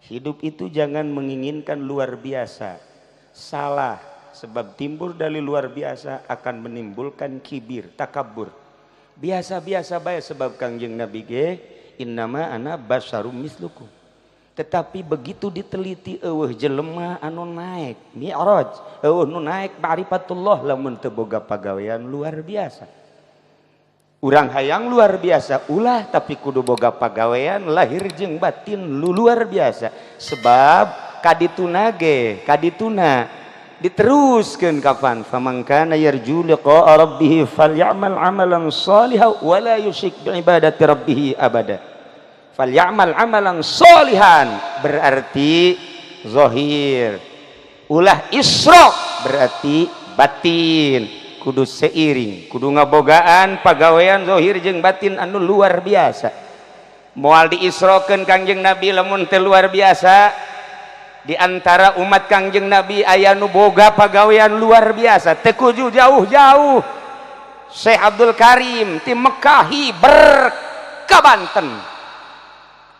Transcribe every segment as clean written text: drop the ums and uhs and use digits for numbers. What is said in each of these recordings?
Hidup itu jangan menginginkan luar biasa. Salah, sebab timbul dari luar biasa akan menimbulkan kibir, takabur. Biasa-biasa bae sebab Kangjeng Nabi ge innama ana basyarum mislukum. Tetapi begitu diteliti eueuh jelema anu naik mi'raj, eueuh nu naik ma'rifatullah lamun teu boga pagawean luar biasa. Urang hayang luar biasa ulah tapi kudu boga pagawean lahir jeung batin lu luar biasa. Sebab kadituna ge kadituna diteruskeun kapan faman kana yarju liqa'a rabbih falyamal amalan shalihan wa la yusyrik bi ibadati rabbih abada. Falyamal amalan sholihan berarti zahir, ulah isyrok berarti batin. Kudu seiring, kudu ngabogaan pagawean zahir jeung batin anu luar biasa. Moal diisrokeun Kangjeng Nabi lamun teu luar biasa. Di antara umat Kangjeng Nabi aya nu boga pagawean luar biasa, teu kudu jauh-jauh. Syekh Abdul Karim ti Mekah hiber ka Banten.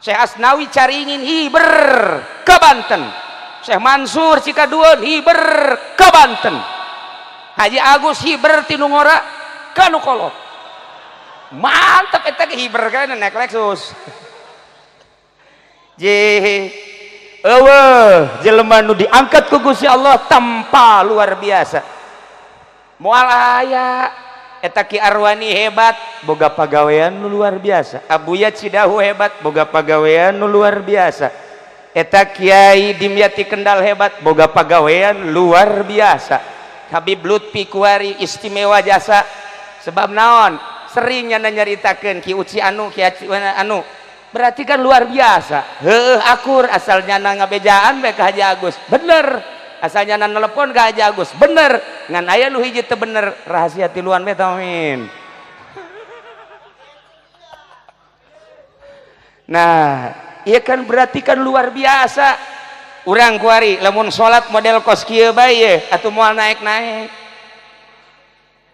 Syekh Asnawi Caringin hiber ke Banten. Syekh Mansur Cikadueun hiber ke Banten. Haji Agus hiber ti nu ngora ka nu kolot. Mantap eta ge hiber kan naik Lexus. Je eueuh jelema nu diangkat ku Gusti Allah tanpa luar biasa. Moal aya eta Ki Arwani hebat boga pagawean nu luar biasa. Abuya Cidahu hebat boga pagawean nu luar biasa. Eta Kiai Dimyati Kendal hebat boga pagawean luar biasa. Habib Lutfi Kuari istimewa jasa sebab naon seringnya nyaritakeun Ki Uci anu Ki anu berarti kan luar biasa. Heueuh akur asalnya ngabejaan bae ka Haji Agus bener, asalnya nelepon ka Haji Agus bener, ngan aya nu hiji teu bener rahasia tiluan bae tamin. Nah ieu kan berarti kan luar biasa. Urang kuari lamun salat model kos kieu bae ye atuh moal naik-naik.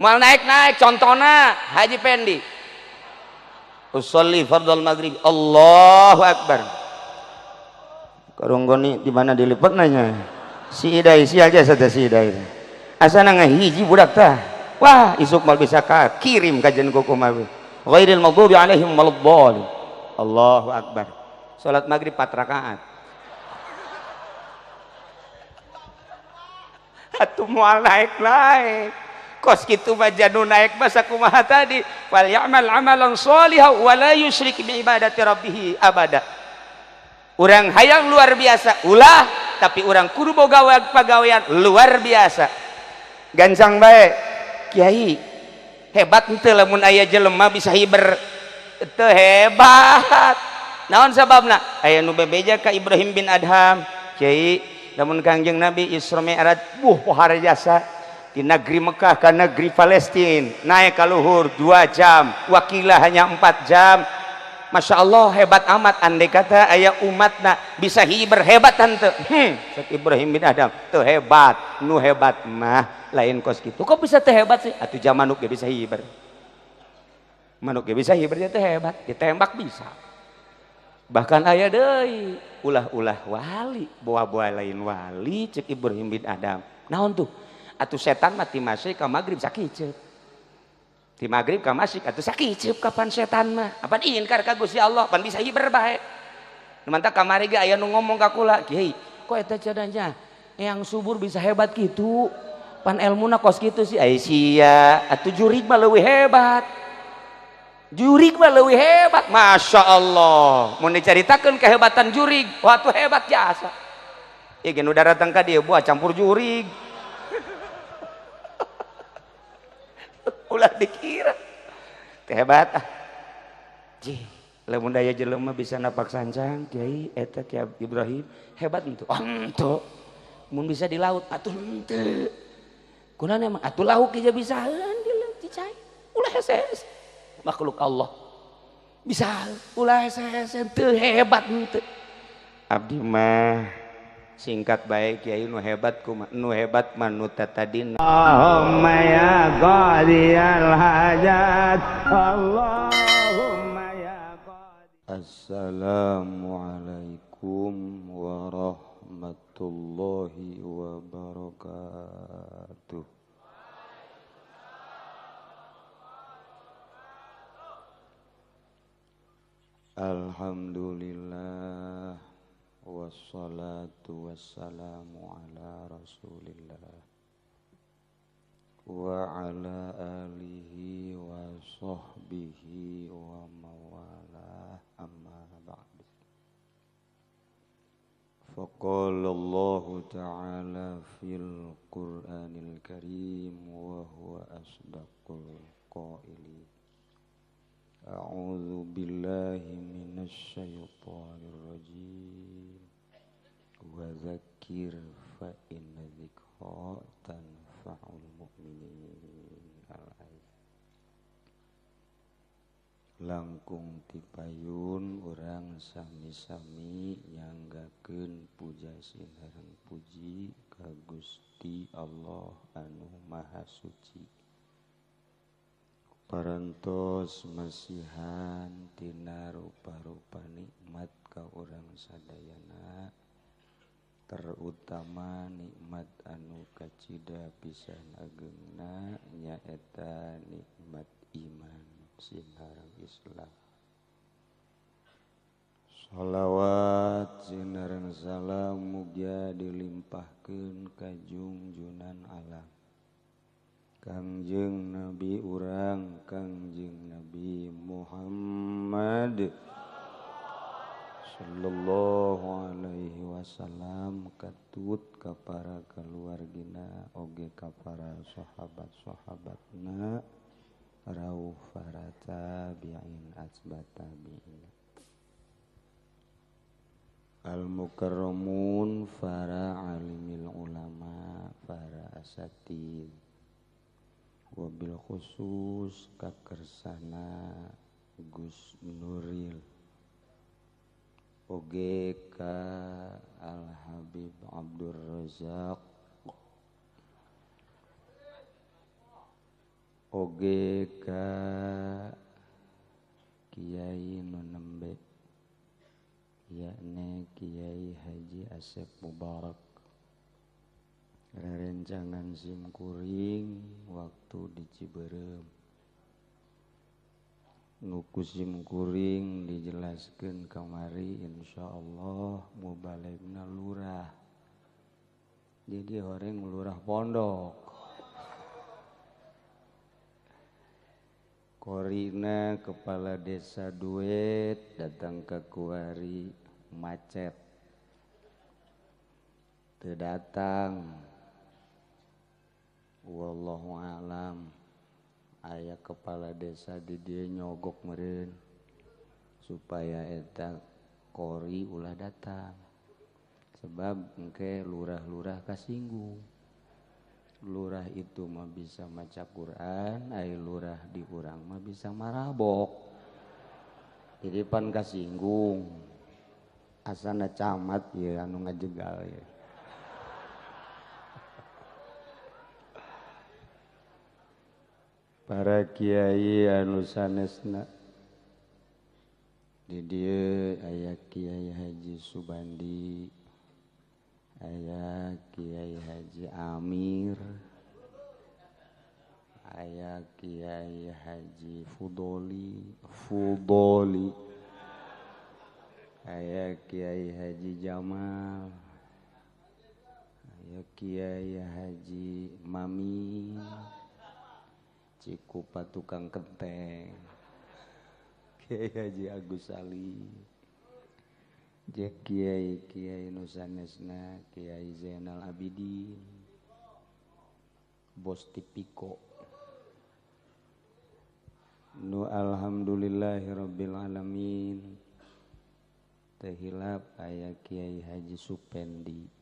Moal naik-naik contona Haji Pendi. Usolli fardhal maghrib Allahu akbar. Karunggoni di mana dilipet nanya? Si Idai si aja saja si Idai. Asana ngahiji budak tah. Wah, isuk mal bisa ka kirim ka jen kuku mah. Ghairil maghdubi alaihim waladdallin. Allahu akbar. Salat maghrib 4 rakaat. Atuh moal naik-naik. Kos kitu mah janu naik mah sakumaha tadi. Fal ya'mal amalan sholihan wa la yusyrik bi ibadati rabbih abada. Urang hayang luar biasa ulah tapi urang kudu boga pagawean luar biasa. Gancang bae kiai hebat henteu lamun aya jelema bisa hiber teu hebat. Naon sababna? Aya nu bebeja ka Ibrahim bin Adham, kiai lamun Kangjeng Nabi Isra Mi'raj buh pohara jasa di negeri Mekah ke negeri Palestina naik ka luhur 2 jam, wakilah hanya 4 jam. Masya Allah hebat amat andai kata aya umatna bisa hiber hebat tante. Cek Ibrahim bin Adam tuh hebat, nu hebat mah lain kos gitu. Kok bisa teh hebat sih? Atuh zaman manuk ge bisa hiber. Manuk ge bisa hiber teh hebat, ditembak bisa. Bahkan aya deui ulah-ulah wali, boa-boa lain wali cek Ibrahim bin Adam. Naon tuh? Atuh setan mah ti masih ka magrib sakiceup. Di maghrib ka masih atuh sakiceup kapan setan mah. Apan ingkar ka Gusti Allah, pan bisa hiber bae. Nu mantak kamari ge aya nu ngomong ka kula, "Kiai, kok eta cenah yang subur bisa hebat gitu? Pan elmuna kos kitu sih." Ai sia, atuh jurig mah leuwih hebat. Jurig mah leuwih hebat. Masya Allah. Mun dicaritakeun kehebatan jurig, wah tuh hebat jasa. Ieu ge nu daratang ka dieu buah campur jurig. Ulah dikira hebat ah. Jih, lamun daya jelema bisa napak sancang, kiai eta Ki Ibrahim hebat henteu. Oh, henteu. Mun bisa di laut atuh henteu. Kunaon emang atuh lauk ge bisaeun di laut cicai. Ulah hese-hese. Makhluk Allah. Bisa ulah hese-hese teu hebat henteu. Abdi mah singkat baik kiai nu hebat kumaha nu hebat mah nu tatadina. Allahumma ya qadiyal hajat, Allahumma ya qadi. Assalamualaikum Alhamdulillah wassalatu wassalamu ala Rasulillah wa ala alihi wa sahbihi wa mawalah, amma ba'du. Faqala Allahu ta'ala fil Qur'anil Karim wa huwa asdaqul qailin. A'udzu billahi minasy syaithanir rajim. Wa dzakkir fa inna dzikra tanfa'ul mu'minin. Al-ayat. Langkung tipayun urang sami-sami nyanggakeun puja sinareng puji ka Gusti Allah anu Maha Suci. Parantos masihan tina rupa-rupa nikmat ka urang sadayana, terutama nikmat anu kacida pisan agengna nyaeta nikmat iman sinareng Islam. Shalawat sinareng salam mugia dilimpahkeun ka junjunan alam Kangjeng Nabi urang Kangjeng Nabi Muhammad sallallahu alaihi wasallam, katut ka para keluargina oge ka para sahabat-sahabatna rauh para tabi'in asbat tabi'in al mukarramun, para alimil ulama, para asatid, wabil khusus kakersana Gus Nuril oge ka Al Habib Abdur Razak oge ka Kiai nu nembe yakni Kiai Haji Asep Mubarak. Rerencangan simkuring waktu di Ciberem nuku simkuring dijelaskeun kamari, insyaallah mubaligna lurah, jadi horeng lurah pondok korina kepala desa duet datang ke kuari macet teu datang. Wallahu alam, aya kepala desa di dieu nyogok meureun supaya eta kori ulah datang, sebab engke lurah-lurah kasinggung. Lurah itu mah bisa maca Quran, ai lurah di urang mah bisa marabok, jadi pan kasinggung. Asana camat ya anu ngajegal ya. Para kiai anu sanesna di dieu aya Kiai Haji Subandi, aya Kiai Haji Amir, aya Kiai Haji Fudoli, aya Kiai Haji Jamal, aya Kiai Haji Mami Cikupa tukang kenteng, Kiai Haji Agus Ali, Kiai Kiai nusanesna Kiai Zainal Abidin, Bos Tipiko. Nu alhamdulillahirabbil alamin. Teu hilap aya Kiai Haji Supendi.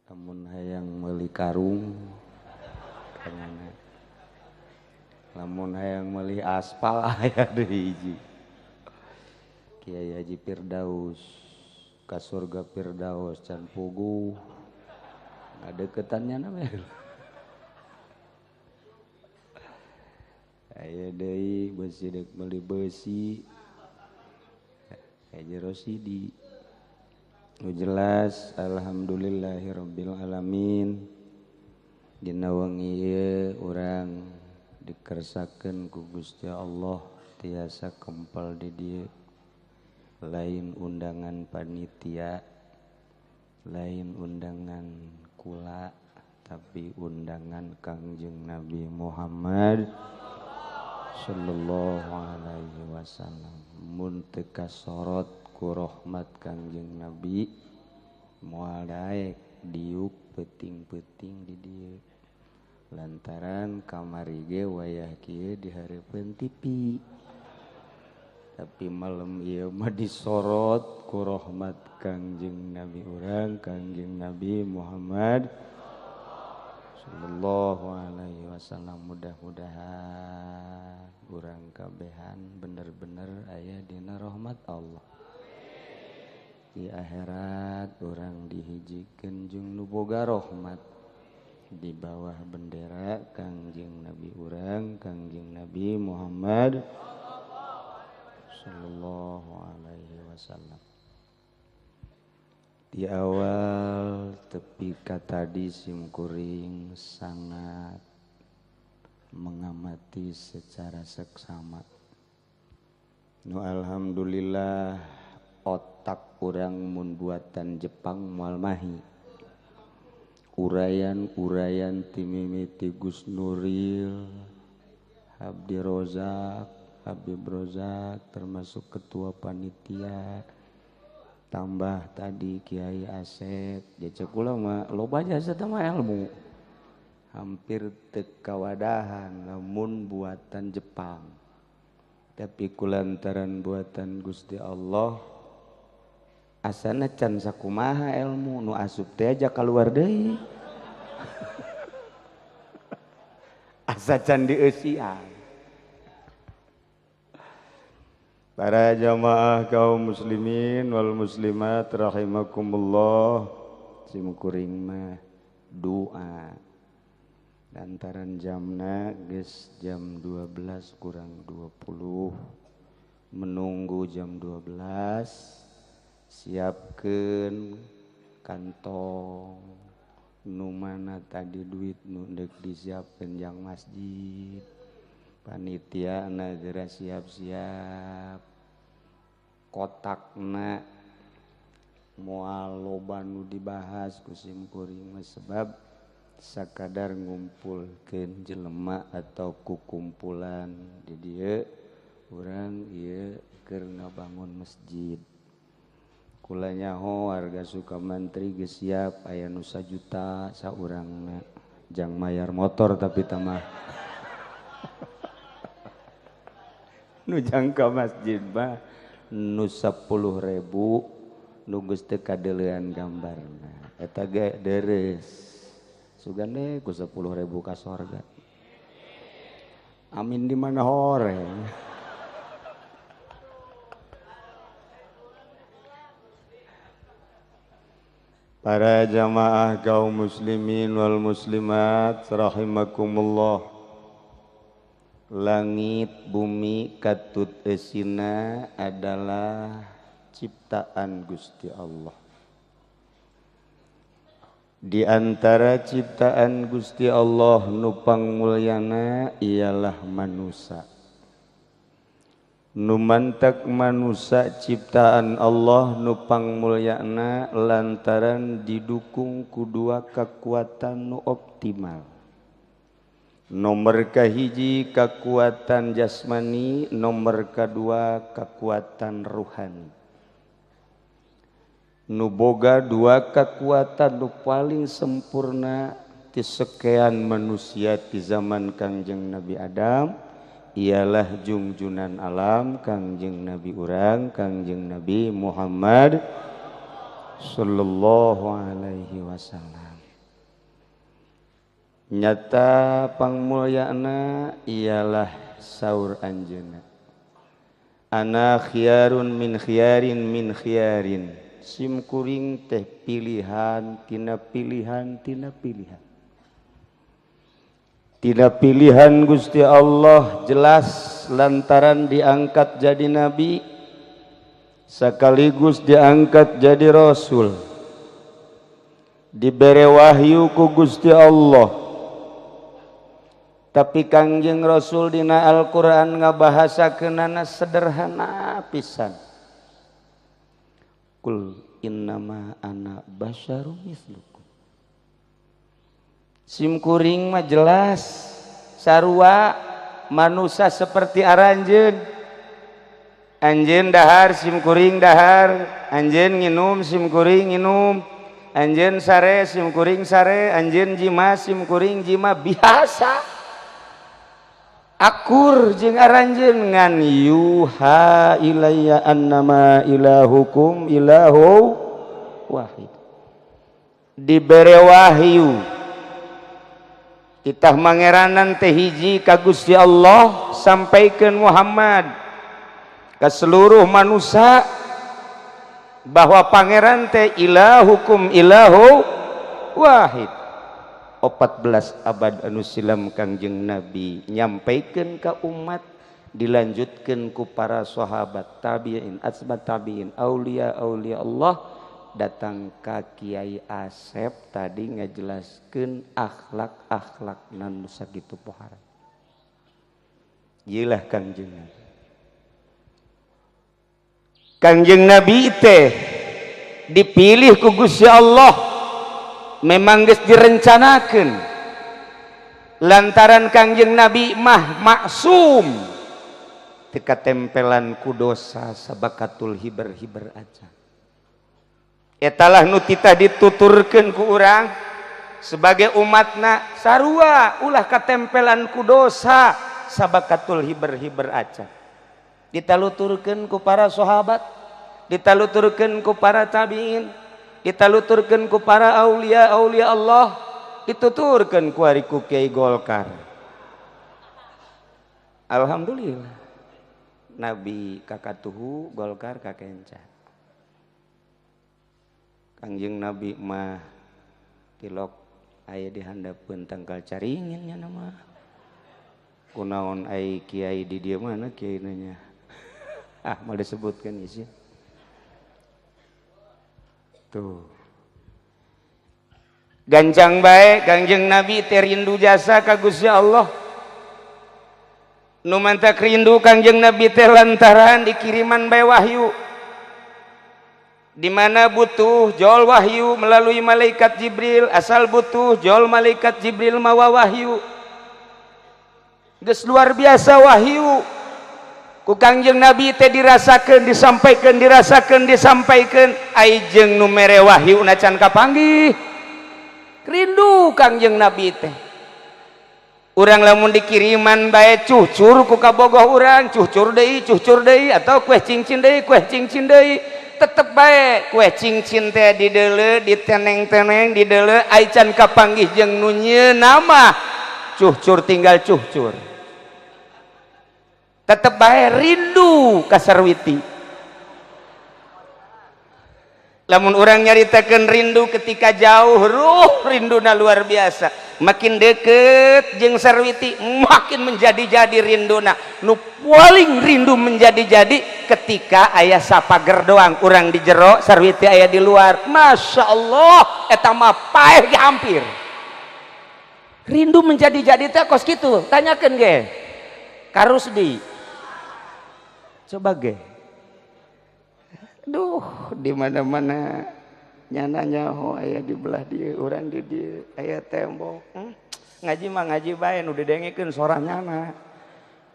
Lamun hayang meuli karung kamana, lamun hayang meuli aspal aya deui hiji Kiai Haji Firdaus ka surga Firdaus can puguh ngadeukeutannya namanya. Aya deui beusi deuk meuli beusi Haji Rosidi. Jelas alhamdulillahirabbil alamin. Dina wengi ieu urang Dikersakeun ku Gusti Allah tiasa kempal di dieu. Lain undangan panitia, lain undangan kula, tapi undangan Kangjeng Nabi Muhammad sallallahu alaihi wasallam. Mun teu kasorot ku rahmat Kangjeng Nabi moal daek diuk peuting-peuting di dieu. Lantaran kamari ge wayah kieu dihareupeun TV, tapi malam ieu mah disorot ku rahmat Kangjeng Nabi urang, Kangjeng Nabi Muhammad sallallahu alaihi wasallam. Mudah-mudahan urang kabehan bener-bener aya dina rahmat Allah. Di akhirat urang dihijikeun jeung nu boga rahmat di bawah bendera Kangjeng Nabi urang, Kangjeng Nabi Muhammad sallallahu alaihi wasallam. Di awal tepi ka tadi simkuring sangat mengamati secara seksama. Nu alhamdulillah otak urang mun buatan Jepang moal mahi. Uraian-uraian ti mimiti Gus Nuril, Abdi Rozak, Habib Rozak termasuk ketua panitia, tambah tadi Kiai Asep, jejak kula mah loba jasa mah ilmu hampir teu kawadahan lamun buatan Jepang. Tapi kulantaran buatan Gusti Allah asana can sakumaha ilmu nu asup teh aja keluar deui. Asa can dieusian. Para jamaah kaum muslimin wal muslimat rahimakumullah, simkuring mah doa lantaran jamna geus jam 12 kurang 20, menunggu jam 12 siapkeun kantong nu mana tadi duit nu deuk disiapkeun jang masjid. Panitia na geura siap-siap kotakna moal loba nu dibahas ku simkuring mah, sebab sakadar ngumpulkeun jelema atau kukumpulan di dieu urang ieu keur ngabangun masjid. Kula nyaho warga Sukamantri geus siap aya nu sajuta saurangna jang mayar motor tapi tamah nu jangka masjid mah nu 10.000 nu geus teu kadeulean gambarna eta ge deres sugan deh ku 10.000 ka sorga. Amin di mana horeng. Para jamaah kaum muslimin wal muslimat rahimakumullah. Langit bumi katut esina adalah ciptaan Gusti Allah. Di antara ciptaan Gusti Allah nu pangmulyana ialah manusia. Nu mantak manusia ciptaan Allah nu pangmulyana lantaran didukung ku dua kekuatan nu optimal. Nomor kahiji kekuatan jasmani, nomor kedua kekuatan ruhani. Nu boga dua kekuatan nu paling sempurna ti sekian manusia di zaman Kangjeng Nabi Adam ialah jungjunan alam Kangjeng Nabi urang, Kangjeng Nabi Muhammad sallallahu alaihi wasallam. Nyata pangmulyana ialah saur anjeunna. Ana khiyarun min khiyarin min khiyarin. Sim kuring teh pilihan tina pilihan tina pilihan. Tina pilihan Gusti Allah jelas lantaran diangkat jadi nabi sekaligus diangkat jadi rasul. Dibere wahyu ku Gusti Allah. Tapi Kangjeng Rasul dina Al-Qur'an ngabahasakeunana sederhana pisan. Qul innama ana basyarum mislukum. Sim kuring mah jelas sarua manusia seperti aranjeun. Anjeun dahar, sim kuring dahar, anjeun nginum, sim kuring nginum, anjeun sare, sim kuring sare, anjeun jima, sim kuring jima, biasa. Akur jeung aranjeun, ngan yuha ilayya annama ilahukum ilahu wahid. Dibere wahyu titah mangeranan teh hiji ka Gusti Allah, sampaikan Muhammad ke seluruh manusia bahwa pangeran teh ilahukum ilahu wahid. 14 abad anu silam Kangjeng Nabi nyampaikan ke umat, dilanjutkan ku para sahabat, tabi'in, atba tabi'in, aulia aulia Allah, datang ka Kiai Asep tadi ngajelaskeun akhlak-akhlak nu sakitu pohara. Ieulah Kangjeng Nabi. Kangjeng Nabi teh dipilih ku Gusti Allah, memang geus direncanakeun, lantaran Kangjeng Nabi mah maksum, teu katempelan ku dosa sabakatul hiber-hiber aja. Etalah nu titah dituturkeun ku urang sebagai umatna, sarua ulah katempelan ku dosa sabakatul hiber-hiber aja. Ditaluturkeun ku para sahabat, ditaluturkeun ku para tabiin, ditaluturkeun ku para aulia aulia Allah, dituturkeun ku ari ku Kiai Golkar. Alhamdulillah, Nabi kakatuhu, Golkar kakenca. Kangjeng Nabi mah tilok aya di handapeun tangkal caringin nya mah. Kunaon ai kiai di dieu, mana kiai nanya? Ah, mau disebutkan isi. Tuh. Gancang bae Kangjeng Nabi teh rindu jasa ka Gusti Allah. Nu mantak rindu Kangjeng Nabi teh lantaran dikiriman bae wahyu. Di mana butuh jol wahyu melalui malaikat Jibril, asal butuh jol malaikat Jibril mawa wahyu. Geus luar biasa wahyu. Ku Kangjeng Nabi teh dirasakeun, disampaikan, dirasakeun, disampaikan, ai jeung nu mere wahyu can kapanggih. Rindu Kangjeng Nabi teh. Urang lamun dikiriman bae cucur ku kabogoh urang, cucur deui, cucur deui, atau kue cincin deui, kue cincin deui, tetep bae kue cincin teh dideuleu, diteneng-teneng, dideuleu, ai can kapanggih jeung nu nama, cucur tinggal cucur. Tetep bae rindu ka sarwiti. Lamun urang nyaritakeun rindu ketika jauh, ruh rinduna luar biasa. Makin deket jeung sarwiti makin menjadi-jadi rinduna. Nu paling rindu menjadi-jadi ketika aya sapager doang, urang di jero, sarwiti aya di luar. Masya Allah, eta mah paeh ge hampir. Rindu menjadi-jadi teh kos kitu, tanyakeun ge ka Rusdi, coba ge. Duh, di mana-mana nyana nyaho aya di belah dieu, urang di dieu, aya tembok. Ngaji mah ngaji bae, nu didengekeun sora nyana.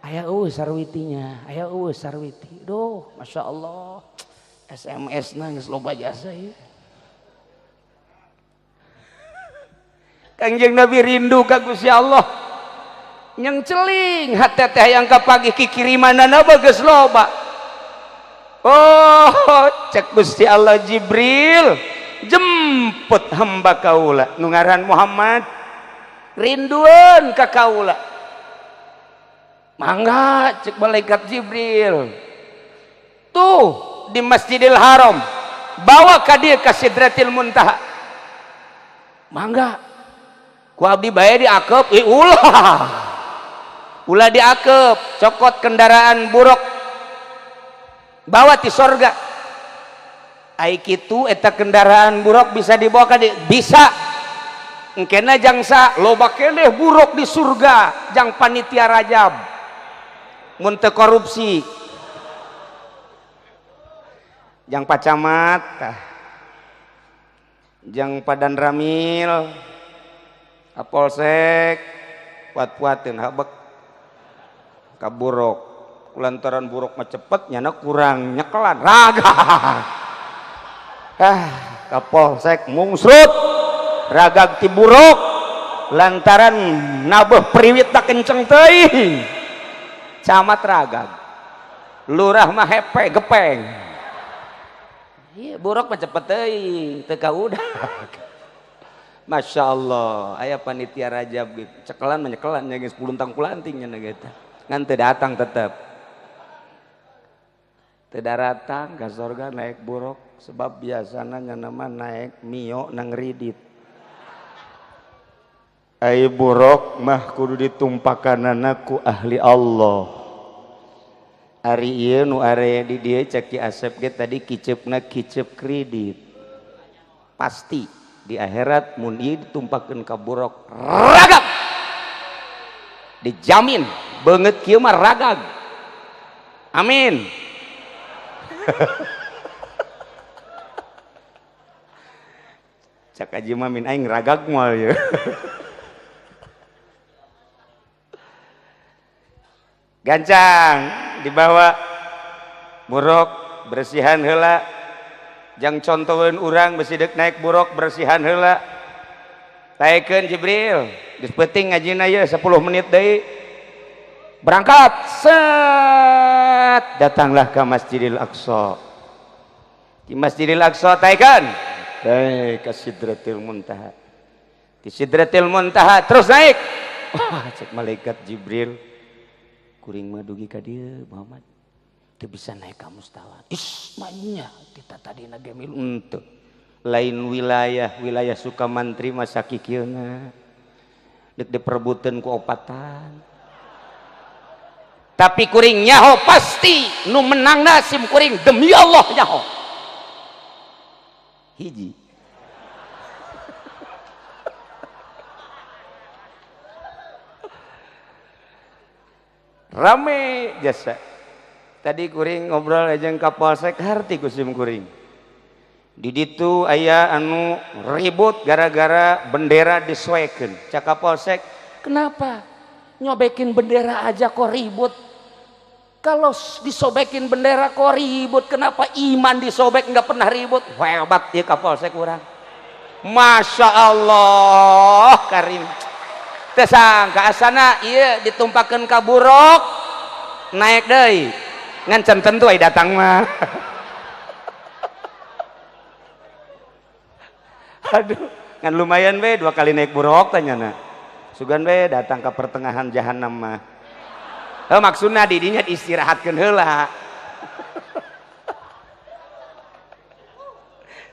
Aya eueuh sarwitinya, aya eueuh sarwiti. Duh, Masya Allah. SMS na geus loba jasa ieu. Kangjeng Nabi rindu ka Gusti Allah. Nyeng celing hate teh hayang kapanggih, kikirimanana geus loba. Oh, cek Gusti Allah, Jibril, jemput hamba kaula nu ngaran Muhammad, rinduan ka kaula. Mangga, cek malaikat Jibril, tuh di Masjidil Haram, bawa ka dieu ka Sidratil Muntaha. Mangga ku abdi bae diakep. Ih, ulah, ulah diakep, cokot kendaraan buruk, bawa ti sorga. Ai kitu eta kendaraan buruk bisa dibawa ka dieu? Bisa. Engkena jangsa loba keneh buruk di surga jang panitia rajab mun teu korupsi jang pacamat jang padan ramil kapolsek puat-puateun habek ka buruk lantaran buruk mah cepet nyana kurang nyekelan raga ah kapolsek mungsrut ragag ti buruk lantaran nabeuh priwit tak kenceng teuing camat ragag lurah mah hepe gepeng iya buruk mah cepet teuing teu kaudag. Masya Allah aya panitia rajab gitu cekelan mah nyekelan nya geus puluntang pulanting nya gitu ngan teu datang tetep teu daratang ka sorga naik buruk sebab biasana nya mah naik mio nang ridit. Ai buruk mah kudu ditumpakanana ku ahli Allah. Ari ieu nu area di dieu cek Ki Asep ge tadi kiceupna kiceup kredit. Pasti di akhirat mun ieu ditumpakeun ka buruk ragag. Dijamin beungeut kieu mah ragag. Amin. Cak aji mah min aing ragag moal ieu. Gancang dibawa buruk bersihan heula jang contoheun urang besi deuk naik buruk bersihan heula taekeun Jibril geus peuting ngajina ieu 10 menit deui berangkat set datanglah ke Masjidil Aqsa di Masjidil Aqsa taekeun naik ke Sidratil Muntaha di Sidratil Muntaha terus naik wah cek malaikat Jibril kuring mah dugi ka dieu Muhammad teu bisa naik ka mustawa. Is manya kita tadina ge milu henteu. Lain wilayah wilayah Sukamantri mah sakikieuna. Deuk diperebutkeun ku opatan. Tapi kuring nyaho pasti nu menangna sim kuring demi Allah nyaho. Hiji. Rame jasa. Tadi kuring ngobrol aja kapolsek harti ku sim kuring. Di ditu aya anu ribut gara-gara bendera disoekeun. Cak kapolsek, kenapa nyobekin bendera aja kok ribut? Kalau disobekin bendera kok ribut, kenapa iman disobek nggak pernah ribut? Hebat ya kapolsek urang. Masya Allah karim. Tesangka asana ieu ditumpakeun ka buruk naik deui ngan can tentu aya datang mah. Aduh ngan lumayan we 2 kali naik buruk tanyana sugan we datang ke pertengahan jahanam mah. Heuh maksudna di dinya diistirahatkeun heula.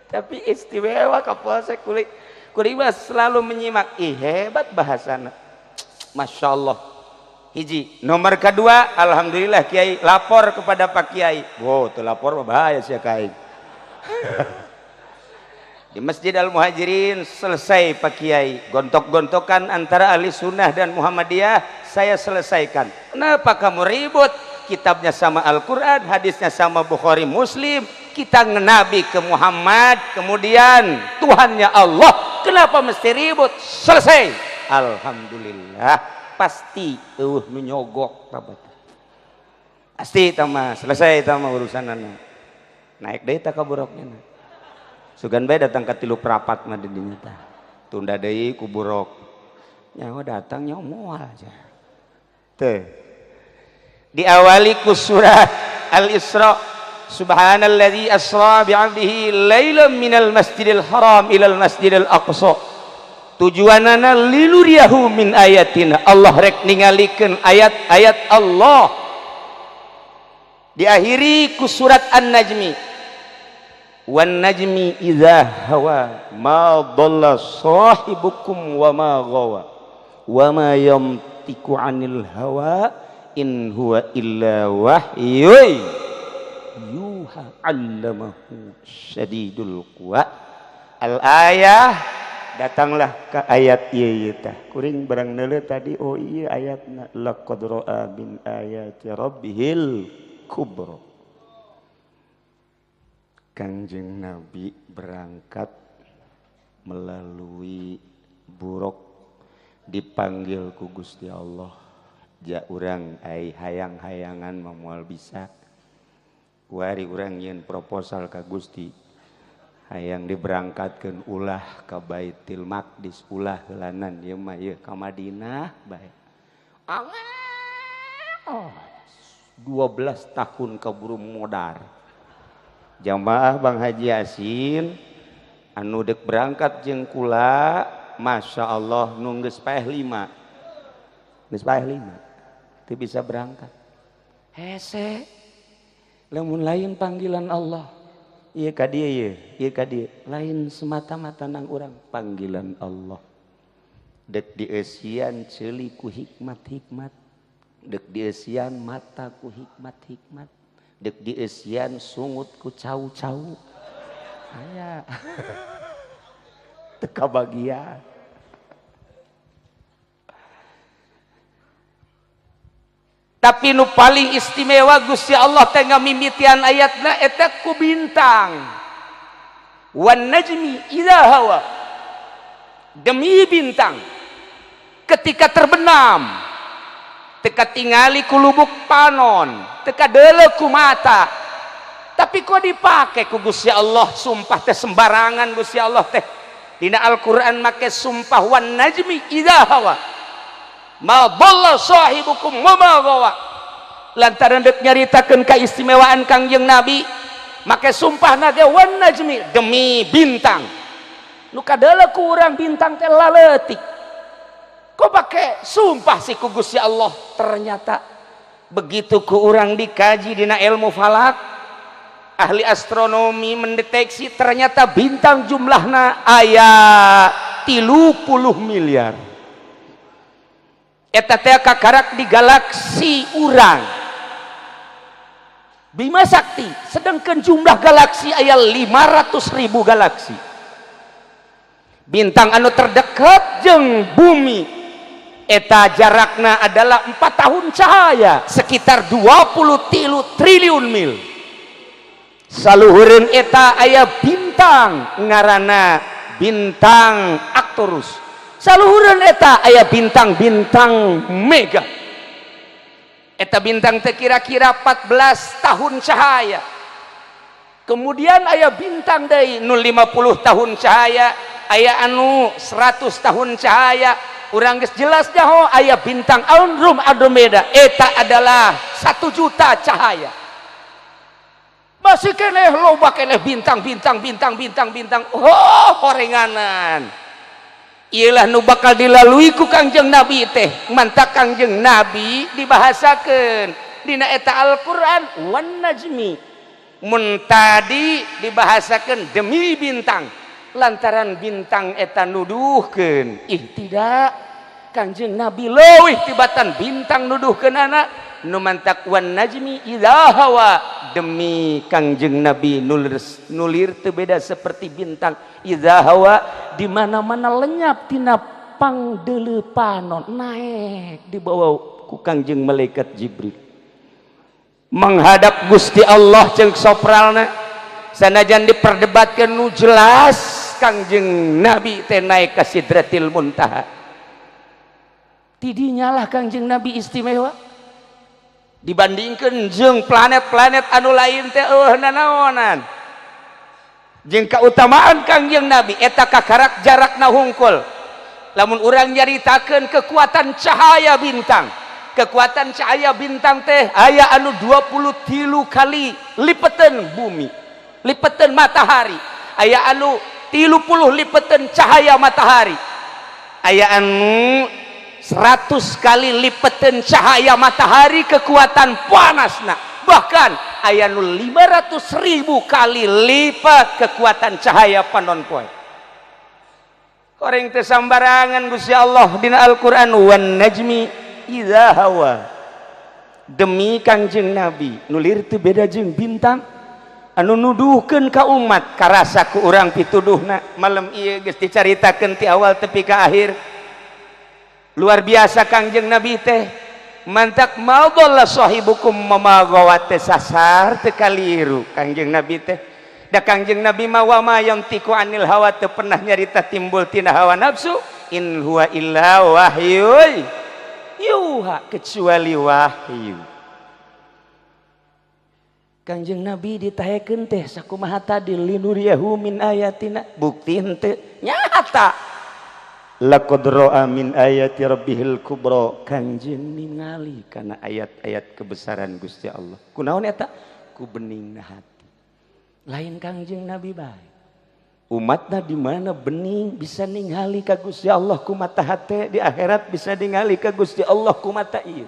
Tapi istimewa kapolsek kulit kuring selalu menyimak. Ih hebat bahasana. Masya Allah. Hiji. Nomor kedua, alhamdulillah Kiai lapor kepada Pak Kiai. Wow, tuh lapor bahaya sih Kiai. Di Masjid Al Muhajirin selesai Pak Kiai. Gontok-gontokan antara ahli sunnah dan Muhammadiyah saya selesaikan. Kenapa kamu ribut? Kitabnya sama Al-Quran, hadisnya sama Bukhari Muslim. Kita ngenabi ke Muhammad, kemudian Tuhannya Allah. Kenapa mesti ribut? Selesai. Alhamdulillah. Pasti eueuh nu nyogok tabat. Pasti tama selesai tama urusanana. Naik deui ta ka buruknya. Sugan bae datang ka 3/4 mah di dinya tah. Tunda deui ku buruk. Nyaho datang nyaho moal aja. Teu. Diawali ku surat Al-Isra. Subhanalladzi asra bi'abdihi lailan minal masjidil haram ilal masjidil aqsa. Tujuanana liluriyahu min ayatina. Allah rek ningalikeun ayat-ayat Allah. Diakhiri ku surat An-Najmi. Wan najmi idza hawa ma dhalla sahibukum wa ma ghawa wa ma yantiqu 'anil hawa in huwa illa wahyun yuha 'allamahu syadidul quwa. Al-ayah Datanglah ke ayat ieu ieu tah. Kuring barang neuleuh tadi, oh iya, ayatna laqad ra'a min ayati rabbihil kubra. Kangjeng Nabi berangkat melalui buraq, dipanggil ku Gusti Allah. Ja urang ai hayang-hayangan mah moal bisa. Kuari urang nyieun proposal ka Gusti, hayang diberangkatkeun ulah ka Baitul Maqdis, ulah heulanan ieu mah, ieu ka Madinah bae. Oh, 12 tahun kaburu modar. Jamaah Bang Haji Yasin anu dek berangkat jeung kula, Masya Allah, nu geus paeh lima, geus paeh lima teu bisa berangkat. Hese lamun lain panggilan Allah. Iya ka dieu, ieu ieu ka dieu, lain semata-mata nang urang, panggilan Allah. Dek dieusian ceuli ku hikmat-hikmat, dek dieusian mata ku hikmat-hikmat, dek dieusian sungut ku cau-cau, aya teu kabagian. Tapi nu paling istimewa, Gusti Allah teh ngamimitian ayatna eta ku bintang. Wan najmi idza hawa, demi bintang ketika terbenam. Teka tingali ku lubuk panon, teka deuleu ku mata, tapi kok dipake ku Gusti Allah sumpah teh sembarangan. Gusti Allah teh dina Al-Qur'an make sumpah wan najmi idza hawa ma dhalla sahibukum wa ma gawa, lantaran dek nyaritakeun keistimewaan Kangjeng Nabi make sumpah ge wan najmi, demi bintang. Nu kadeuleu ku urang bintang teh laletik, kok pake sumpah sih ku Gusti Allah? Ternyata begitu ku urang dikaji dina ilmu falak, ahli astronomi mendeteksi ternyata bintang jumlahna aya 30 miliar. Eta teh kakarak di galaksi urang Bima Sakti, sedangkan jumlah galaksi aya 500 ribu galaksi. Bintang anu terdekat jeng bumi eta jarakna adalah 4 tahun cahaya, sekitar 23 triliun mil. Saluhureun eta aya bintang ngaranna bintang Arcturus, saluhureun eta aya bintang-bintang mega. Eta bintang teh kira-kira 14 tahun cahaya. Kemudian aya bintang deui nu 50 tahun cahaya, aya anu 100 tahun cahaya. Urang geus jelas jaho aya bintang Andromeda, eta adalah 1 juta cahaya. Masih keneh loba keneh bintang, bintang, bintang, bintang, bintang. Oh, horenganan. Iyalah nu bakal dilalui ku Kangjeng Nabi teh. Mantak Kangjeng Nabi dibahasakeun dina eta Al-Qur'an wan najmi. Mun tadi dibahasakeun demi bintang, lantaran bintang eta nuduhkeun. Ih, tidak, Kangjeng Nabi leuwih tibatan bintang nuduhkeun anak. Nu mantak wan najmi idza hawa, demi Kangjeng Nabi nulir, nulir teu beda seperti bintang. Idza hawa, di mana-mana lenyap tina pangdeuleu panon, naik dibawa ku Kangjeng malaikat Jibril menghadap Gusti Allah. Jeung sopralna sanajan diperdebatkan, nu jelas Kangjeng Nabi teh naik ka Sidratil Muntaha. Tidinya lah Kangjeng Nabi istimewa dibandingkan jeung planet-planet anu lain teh eueuh nanaonan. Jeung keutamaan Kangjeng Nabi eta kakarak jarakna hungkul. Lamun urang nyaritakeun kekuatan cahaya bintang, kekuatan cahaya bintang teh aya anu 23 kali lipetan bumi, lipetan matahari, aya anu 30 lipetan cahaya matahari, aya anu 100 kali lipetan cahaya matahari kekuatan panasna, bahkan aya nu 500 ribu kali lipat kekuatan cahaya panon poe. Koreng teu sambarangan Gusti Allah dina Al-Qur'an wan najmi idza hawa, demi Kangjeng Nabi nulir teu beda jeung bintang. Anu nuduhkeun ka umat karasa ku urang pituduhna malam ieu geus dicaritakeun ti awal tepi ka akhir. Luar biasa Kangjeng Nabi teh. Mantak ma dhalla sahibukum ma ghawat teh sasar teu kaliru Kangjeng Nabi teh. Da Kangjeng Nabi mah wa ma yantiqu anil hawa teu pernah nyarita timbul tina hawa nafsu, in huwa illa wahyu yuha, kecuali wahyu. Kangjeng Nabi ditahekeun teh sakumaha tadi linuriyahu min ayatina, bukti henteu nyata. Laqad ra'a min ayati rabbihil kubra, Kangjeng ningali kana ayat-ayat kebesaran Gusti Allah. Kunaon eta? Ku beningna hati. Lain Kangjeng Nabi bae, umatna di mana bening bisa ningali ka Gusti Allah ku mata hate, di akhirat bisa ningali ka Gusti Allah ku mata ieu.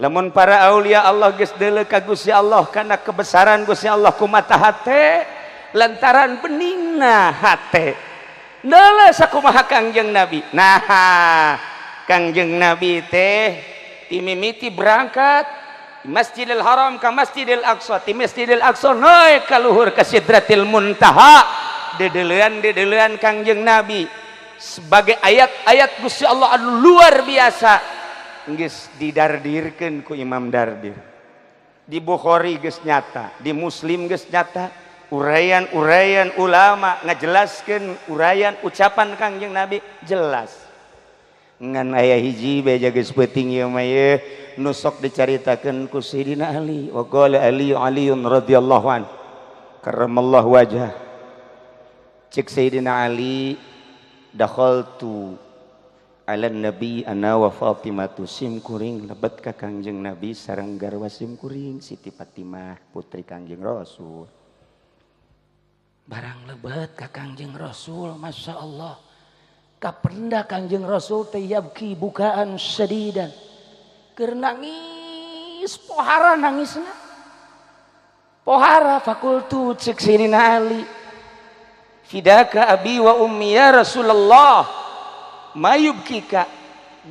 Lamun para aulia Allah geus deuleu ka Gusti Allah kana kebesaran Gusti Allah ku mata hate lantaran beningna hate. Deuleu sakumaha Kangjeng Nabi. Nah, Kangjeng Nabi teh timimiti berangkat Masjidil Haram ka Masjidil Aqsa, ti Masjidil Aqsa naik ka luhur ka Sidratil Muntaha. Dedeleuan-dedeleuan Kangjeng Nabi sebagai ayat-ayat Gusti Allah anu luar biasa geus didardirkeun ku Imam Dardir. Di Bukhari geus nyata, di Muslim geus nyata, uraian-uraian ulama ngajelaskeun uraian ucapan Kangjeng Nabi jelas. Ngan aya hiji beja geus peuting ieu mah ye nu sok dicaritakeun ku Sayyidina Ali. Wa qala Ali Aliun radhiyallahu an karramallahu wajhah. Cek Sayyidina Ali, dakhaltu ala nabi ana wa Fatimatu, sim kuring lebet ka Kangjeng Nabi sareng garwa sim kuring Siti Fatimah putri Kangjeng Rasul. Barang lebet ka Kangjeng Rasul, Masya Allah, kapenda Kangjeng Rasul teh yabki bukaan sadidan, keur nangis pohara nangisna pohara. Fakultu, cek Sayyidina Ali, fidaka abi wa ummi ya Rasulullah, mayubkika,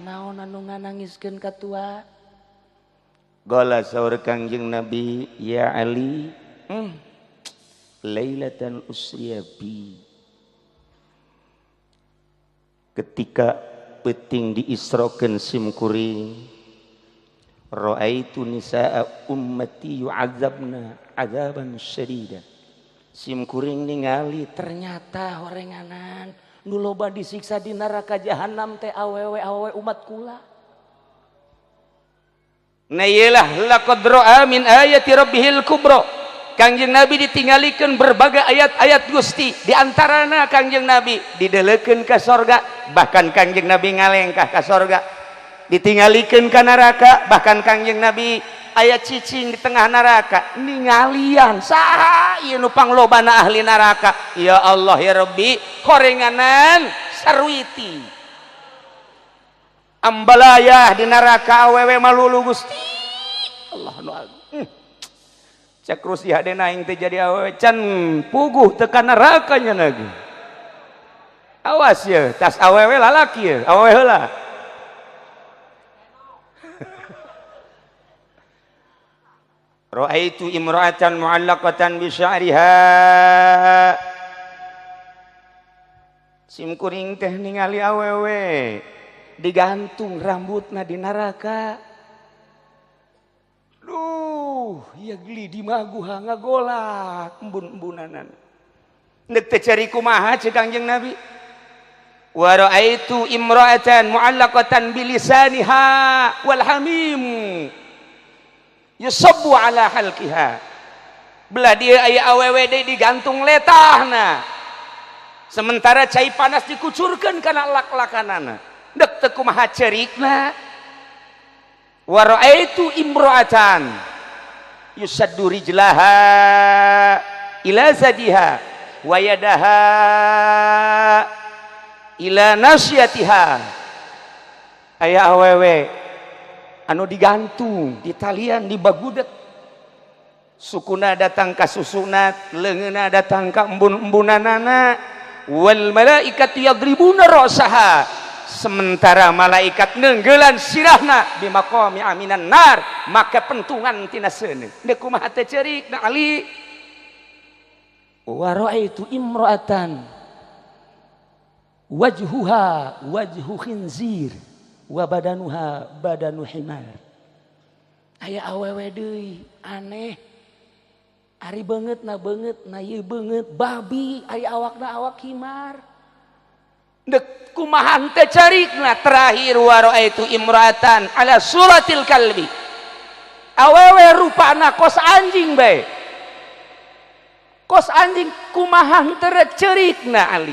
naon anu nganangiskeun ka tua? Qala, saur Kangjeng Nabi, ya Ali, lailatan usriya bi, ketika peuting diisrokeun sim kuring, raaitu nisaa ummati yu'adzabna azaban syadida, sim kuring ningali ternyata horenganan nu loba disiksa di neraka jahanam teh awewe-awewe umat kula. Nah, iyalah laqad ra'a min ayati rabbihil kubra. Kangjeng Nabi ditinggalikeun berbagai ayat-ayat Gusti, di antarana Kangjeng Nabi dideleukeun ka sorga, bahkan Kangjeng Nabi ngalengkah ka sorga, ditinggalikeun ka neraka, bahkan Kangjeng Nabi aya cicing di tengah neraka ningalian saha ieu nu panglobana ahli neraka. Ya Allah ya Rabbi, horenganan sarwiti ambalayah di neraka awewe malulu. Gusti Allah nu agung. Cek rusi hadena aing teh jadi awewe can puguh teu ka neraka nya lagi. Awas ya, tas awewe lalaki ya, awewe heula. Ra'aitu imra'atan mu'allaqatan bi sya'riha, sim kuring teh ningali awewe digantung rambutna di neraka. Duh, ya geli di maguha ngagolak embun-embunanan. Nek teh cari kumaha cek Kangjeng Nabi? Wa ra'aitu imra'atan mu'allaqatan bilisaniha wal hamim yusabbu ala halqiha. Belah dia aya awewe deui digantung letahna. Sementara cai panas dikucurkeun kana lak-lakanana. Dek teu kumaha cerikna? Wa ra'aitu imra'atan yusaddu rijlaha ila zadiha wa yadaha ila nasyatiha. Aya awewe anu digantung di talian di bagudet, sukuna datang ka susunat, leungeunna datang ka embun-embunanana. Wal malaikatu yadribuna ra'saha, Sementara malaikat nenggelan sirahna bimaqami aminan nar, make pentungan tina seuneu. Deuk kumaha teh ceurik na Ali. Wa ra'aitu imra'atan wajhuha wajhu khinzir wa badanuha badanu himar. Aya awewe deui aneh. Ari beungeut na ieu beungeut babi, ari awakna awak himar. Deuk kumaha teh carikna terakhir wa ra'aitu imra'atan ala suratil kalbi. Awewe rupana kos anjing bae. Kos anjing kumaha teu cerikna Ali.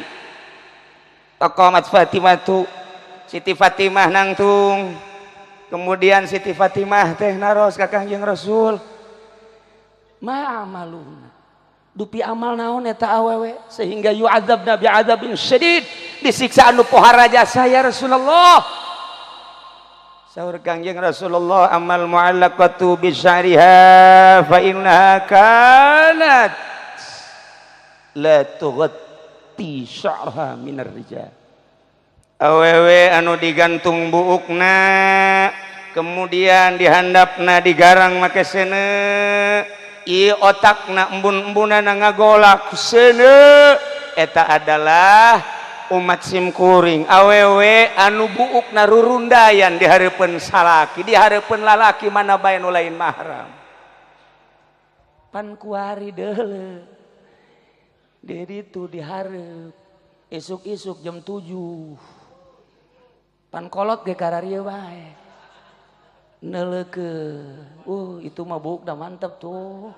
Taqamat Fatimah tu Siti Fatimah nangtung. Kemudian Siti Fatimah teh naros ka Kangjeng Rasul. Ma amaluna dupi amal naon eta awewe sehingga yu'adzabna bi'adzabin syadid, disiksa anu pohara jasa ya Rasulullah. Saur Kangjeng Rasulullah amal mu'allaqatu bi sya'riha fa innaha kanat la tughatti sya'raha minar rijal. Awewe anu digantung buukna kemudian dihandapna digarang make seuneu, ieu otakna embun-embunana ngagolak seuneu, eta adalah umat simkuring. Awewe anu buukna rurundayan di hareupeun salaki, di hareupeun lalaki mana bae nu lain mahram. Pan kuari deuleu di ditu dihareup isuk-isuk jam 7 pan kolot ge kararieu bae neuleukeun. Itu mah buuk dah mantep tuh.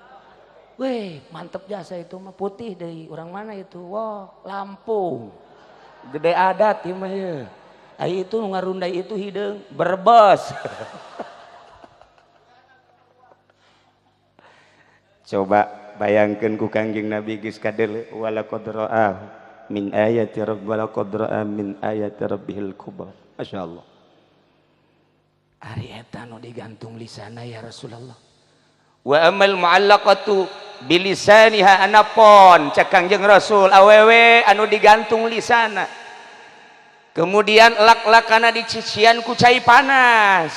Weh, mantep jasa itu mah putih deui. Orang mana itu? Wah, Lampung. Gede adat ieu mah ye. Ai itu nu ngarundai itu hideung Brebes. Coba bayangkeun ku Kangjeng Nabi geus kadeuleu wala qad ra'a min ayati rabb wala qad ra'a min ayati rabbihil kubra. Masyaallah. Ari eta nu digantung lisana ya Rasulullah. Wa amal mu'allaqatu bilisaniha anapon cek Kangjeng Rasul awewe anu digantung lisana. Kemudian lak-lakana dicician ku cai panas.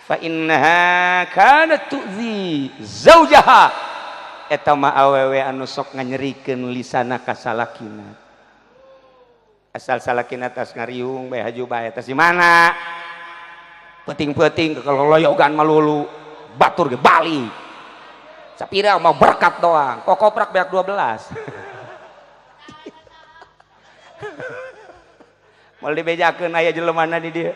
Fa innaha kanat tu'zi zaujaha. Eta mah awewe anu sok nganyerikeun lisana ka salakina. Asal salakina tas ngariung bae haju bae tas di mana? Peting-peting keloloyogan malulu batur ge bali sapira mau berkat doang kokoprak beak 12 mau dibejakeun aya jelemana di dieu.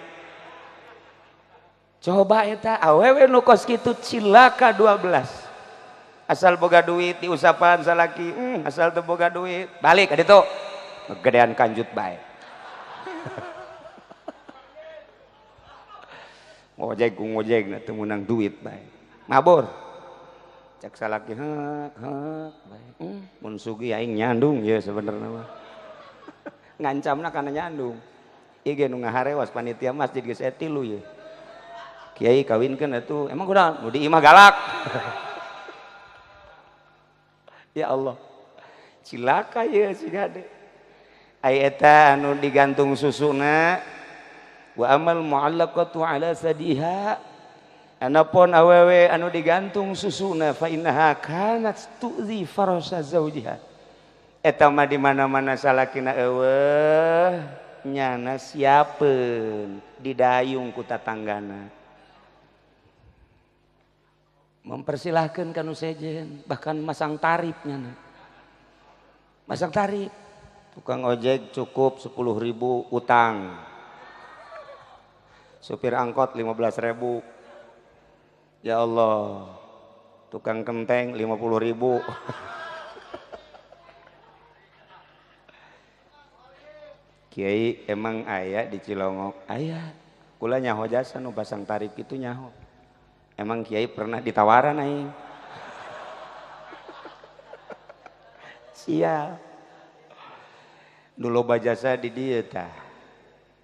Coba eta awewe nu kos kitu cilaka 12 asal boga duit diusapan salaki, asal teu boga duit balik ka ditu gedean kanjut bae. Ngojek ku ngojek na teu meunang duit bae. Mabur. Cek salaki heuk heuk bae. Mun sugih aing nyandung ye sebenarnya mah. Ngancamna kana nyandung. Ieu ge nu ngaharewas panitia masjid geus aya 3 ye. Kiai kawinkeun atuh. Emang kunaon? Nu di imah galak. Ya Allah. Cilaka ye si gade. Ai eta anu digantung susuna wa amal mu'allaqatu ala sadiha anapun awewe anu digantung susuna fa innaha kanat tu'zi farasa zaujiha. Eta mah di mana-mana salakina eueuh nyana siapeun didayung ku tatanggana. Mempersilahkeun ka nu sejen bahkan masang tarif nyana. Masang tarif tukang ojek cukup 10.000 utang. Supir angkot 15.000. Ya Allah. Tukang kenteng 50.000. Kiai emang aya di Cilongok? Aya. Kula nyaho jasa nu pasang tarif itu nyaho. Emang kiai pernah ditawaran aing? Sial. Nu loba jasa di dieu tah.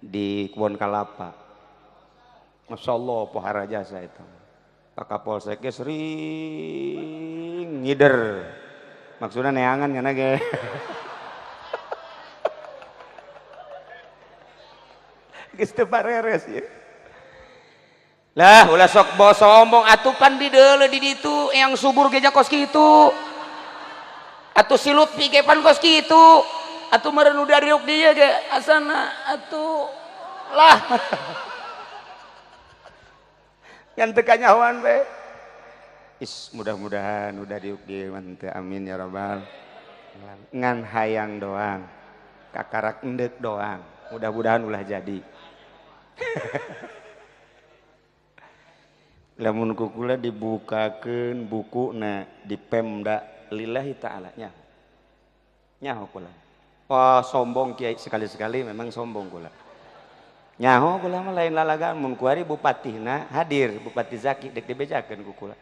Di Kebon Kalapa. Masya Allah pohara jasa itu. Pak Kapolsek ge sering ngider. Maksudnya neangan kana ge. Geus teu bareres ieu. Lah ulah sok bawa sombong atuh pan di deuleu di ditu yang subur ge kos kitu. Atuh si Lutfi ge pan kos kitu. Atuh meureun udah riuk dia ge asana atuh lah. Ngan teu kanyahoan we. Is mudah-mudahan udah diuk dieu mah teu, amin ya rabbal. Ngan hayang doang. Kakarak endek doang. Mudah-mudahan ulah jadi. Lamun kukula dibukakeun bukuna di Pemda lillahi ta'ala nya. Nyaho kula. Oh sombong kiai sekali-sekali memang sombong kula. Nyaho kula mah lain lalagaan mun kuari bupatihna hadir Bupati Zaki dek dibejakeun ku kula.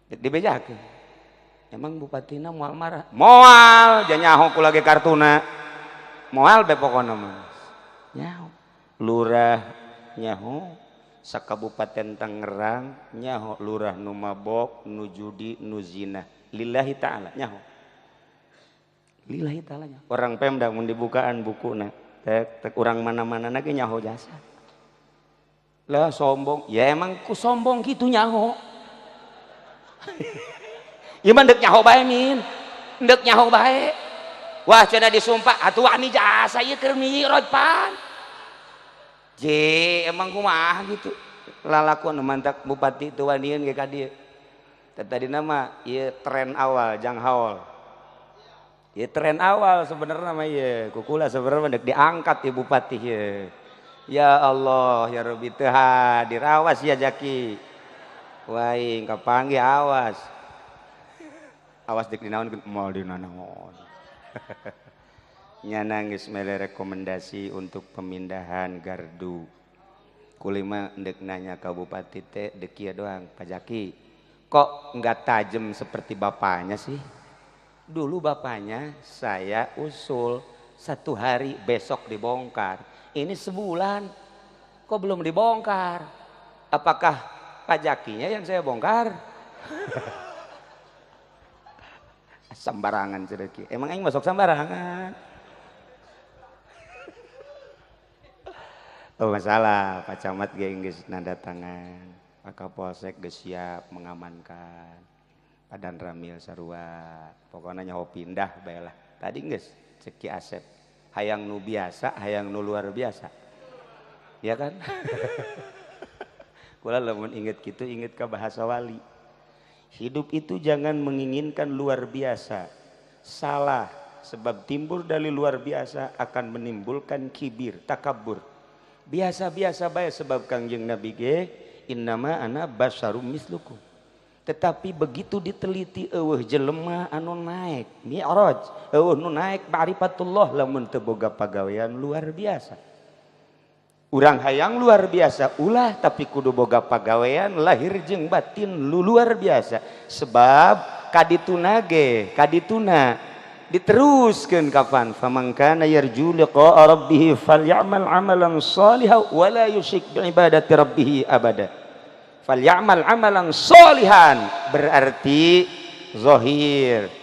Dek dibejakeun. Emang bupatina moal marah? Moal, nyaho kula ge kartuna. Moal be pokona mah. Nyaho. Lurah nyaho sakabupaten Tangerang nyaho lurah nu mabok, nu judi, nu zina. Lillahi ta'ala nyaho. Lillahi ta'ala nyaho. Orang Pemda mun dibukaan bukuna, tek tek urang mana-mana ge nyaho jasa. Lah sombong, ya emang ku sombong kitu nyaho. Ieu mah deuk nyaho bae min. Deuk nyaho bae. Wah cenah disumpah atuh wani jasa ieu keur mi'raj pan. Je emang kumaha gitu. Lalakuan nu mantak bupati teu wanian ge ka dieu. Tadina mah ieu tren awal jang haul. Ieu tren awal sebenarnya mah ieu. Kukula sebenarnya dek diangkat ieu bupati ieu. Ya Allah ya Rabbi teu hadir awas ya Jaki. Waing kapanggih awas. Awas dek dinaon moal dinanaon. Nyana geus mere rekomendasi untuk pemindahan gardu. Kulima ndek nanya ka bupati teh dek kieu doang, Pak Jaki. Kok nggak tajem seperti bapaknya sih? Dulu bapaknya saya usul satu hari besok dibongkar. Ini sebulan kok belum dibongkar? Apakah Pak Jakinya yang saya bongkar? Sembarangan cedeki. Emang aing masuk sembarangan. Oh masalah, Pak Camat ge geus nanda tangan, Pak Kapolsek geus siap mengamankan. Padan Ramil sarua. Pokoknya nyaho pindah bae lah. Tadi geus cek Ki Asep, hayang nu biasa, hayang nu luar biasa. Ya kan? Kula lamun inget kitu inget ka bahasa wali. Hidup itu jangan menginginkan luar biasa. Salah, sebab timbul dari luar biasa akan menimbulkan kibir, takabur. Biasa-biasa bae sebab Kangjeng Nabi ge innama ana basyarum mislukum. Tetapi begitu diteliti eueuh jelema anu naik mi'raj, eueuh nu naik ma'rifatullah lamun teu boga pagawean luar biasa. Urang hayang luar biasa ulah tapi kudu boga pagawean lahir jeung batin lu luar biasa. Sebab kadituna ge kadituna diteruskeun kapan faman kana yarju liqa'a rabbih falyamal amalan shalihan wa la yusyrik bi ibadati rabbih abada. Falyamal amalan shalihan berarti zahir,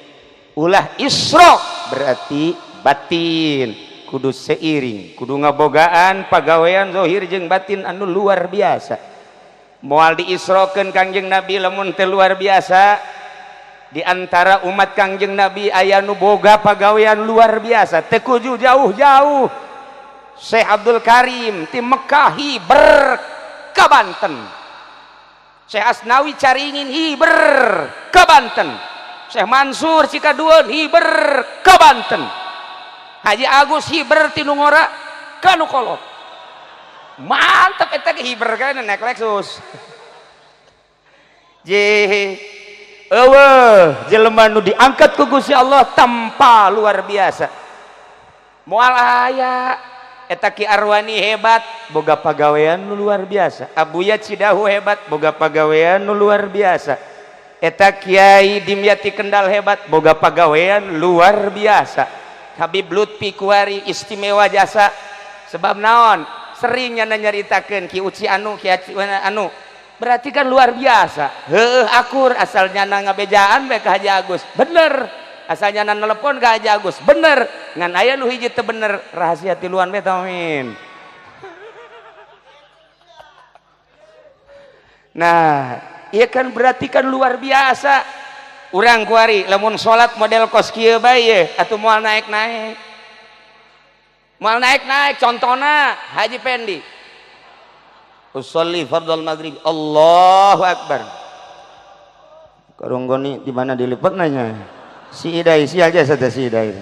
ulah isyrok berarti batin. Kudu seiring, kudu ngabogaan pagawean zahir jeung batin anu luar biasa. Moal diisrokeun Kangjeng Nabi lamun teu luar biasa. Di antara umat Kangjeng Nabi aya nu boga pagawean luar biasa, teu kudu jauh-jauh. Syekh Abdul Karim ti Mekah hiber ka Banten. Syekh Asnawi Caringin hiber ka Banten. Syekh Mansur Cikadueun hiber ka Banten. Haji Agus hiber ti nu ngora ka nu kolot. Mantep eta ge hiber kan naik Lexus. Je eueuh jelema nu diangkat ku Gusti Allah tanpa luar biasa. Moal aya eta Ki Arwani hebat boga pagawean nu luar biasa. Abuya Cidahu hebat boga pagawean nu luar biasa. Eta Kiai Dimyati Kendal hebat boga pagawean luar biasa. Habib Lutfi Kuari istimewa jasa sebab naon seringnya nyaritakeun Ki Uci anu Ki Aci anu berarti kan luar biasa. Heueuh akur asalnya ngabejaan bae ka Haji Agus bener, asalnya nelepon ka Haji Agus bener, ngan aya nu hiji teu bener rahasia tiluan bae tah min. Nah, iya kan, berarti kan luar biasa. Urang kuari lamun salat model kos kieu bae ye, atuh moal naik-naik, moal naik-naik. Contohna Haji Pendi, usolli fardal maghrib, Allahu akbar. Karunggoni di mana dilipat nanya si Idai, si aja saja si Idai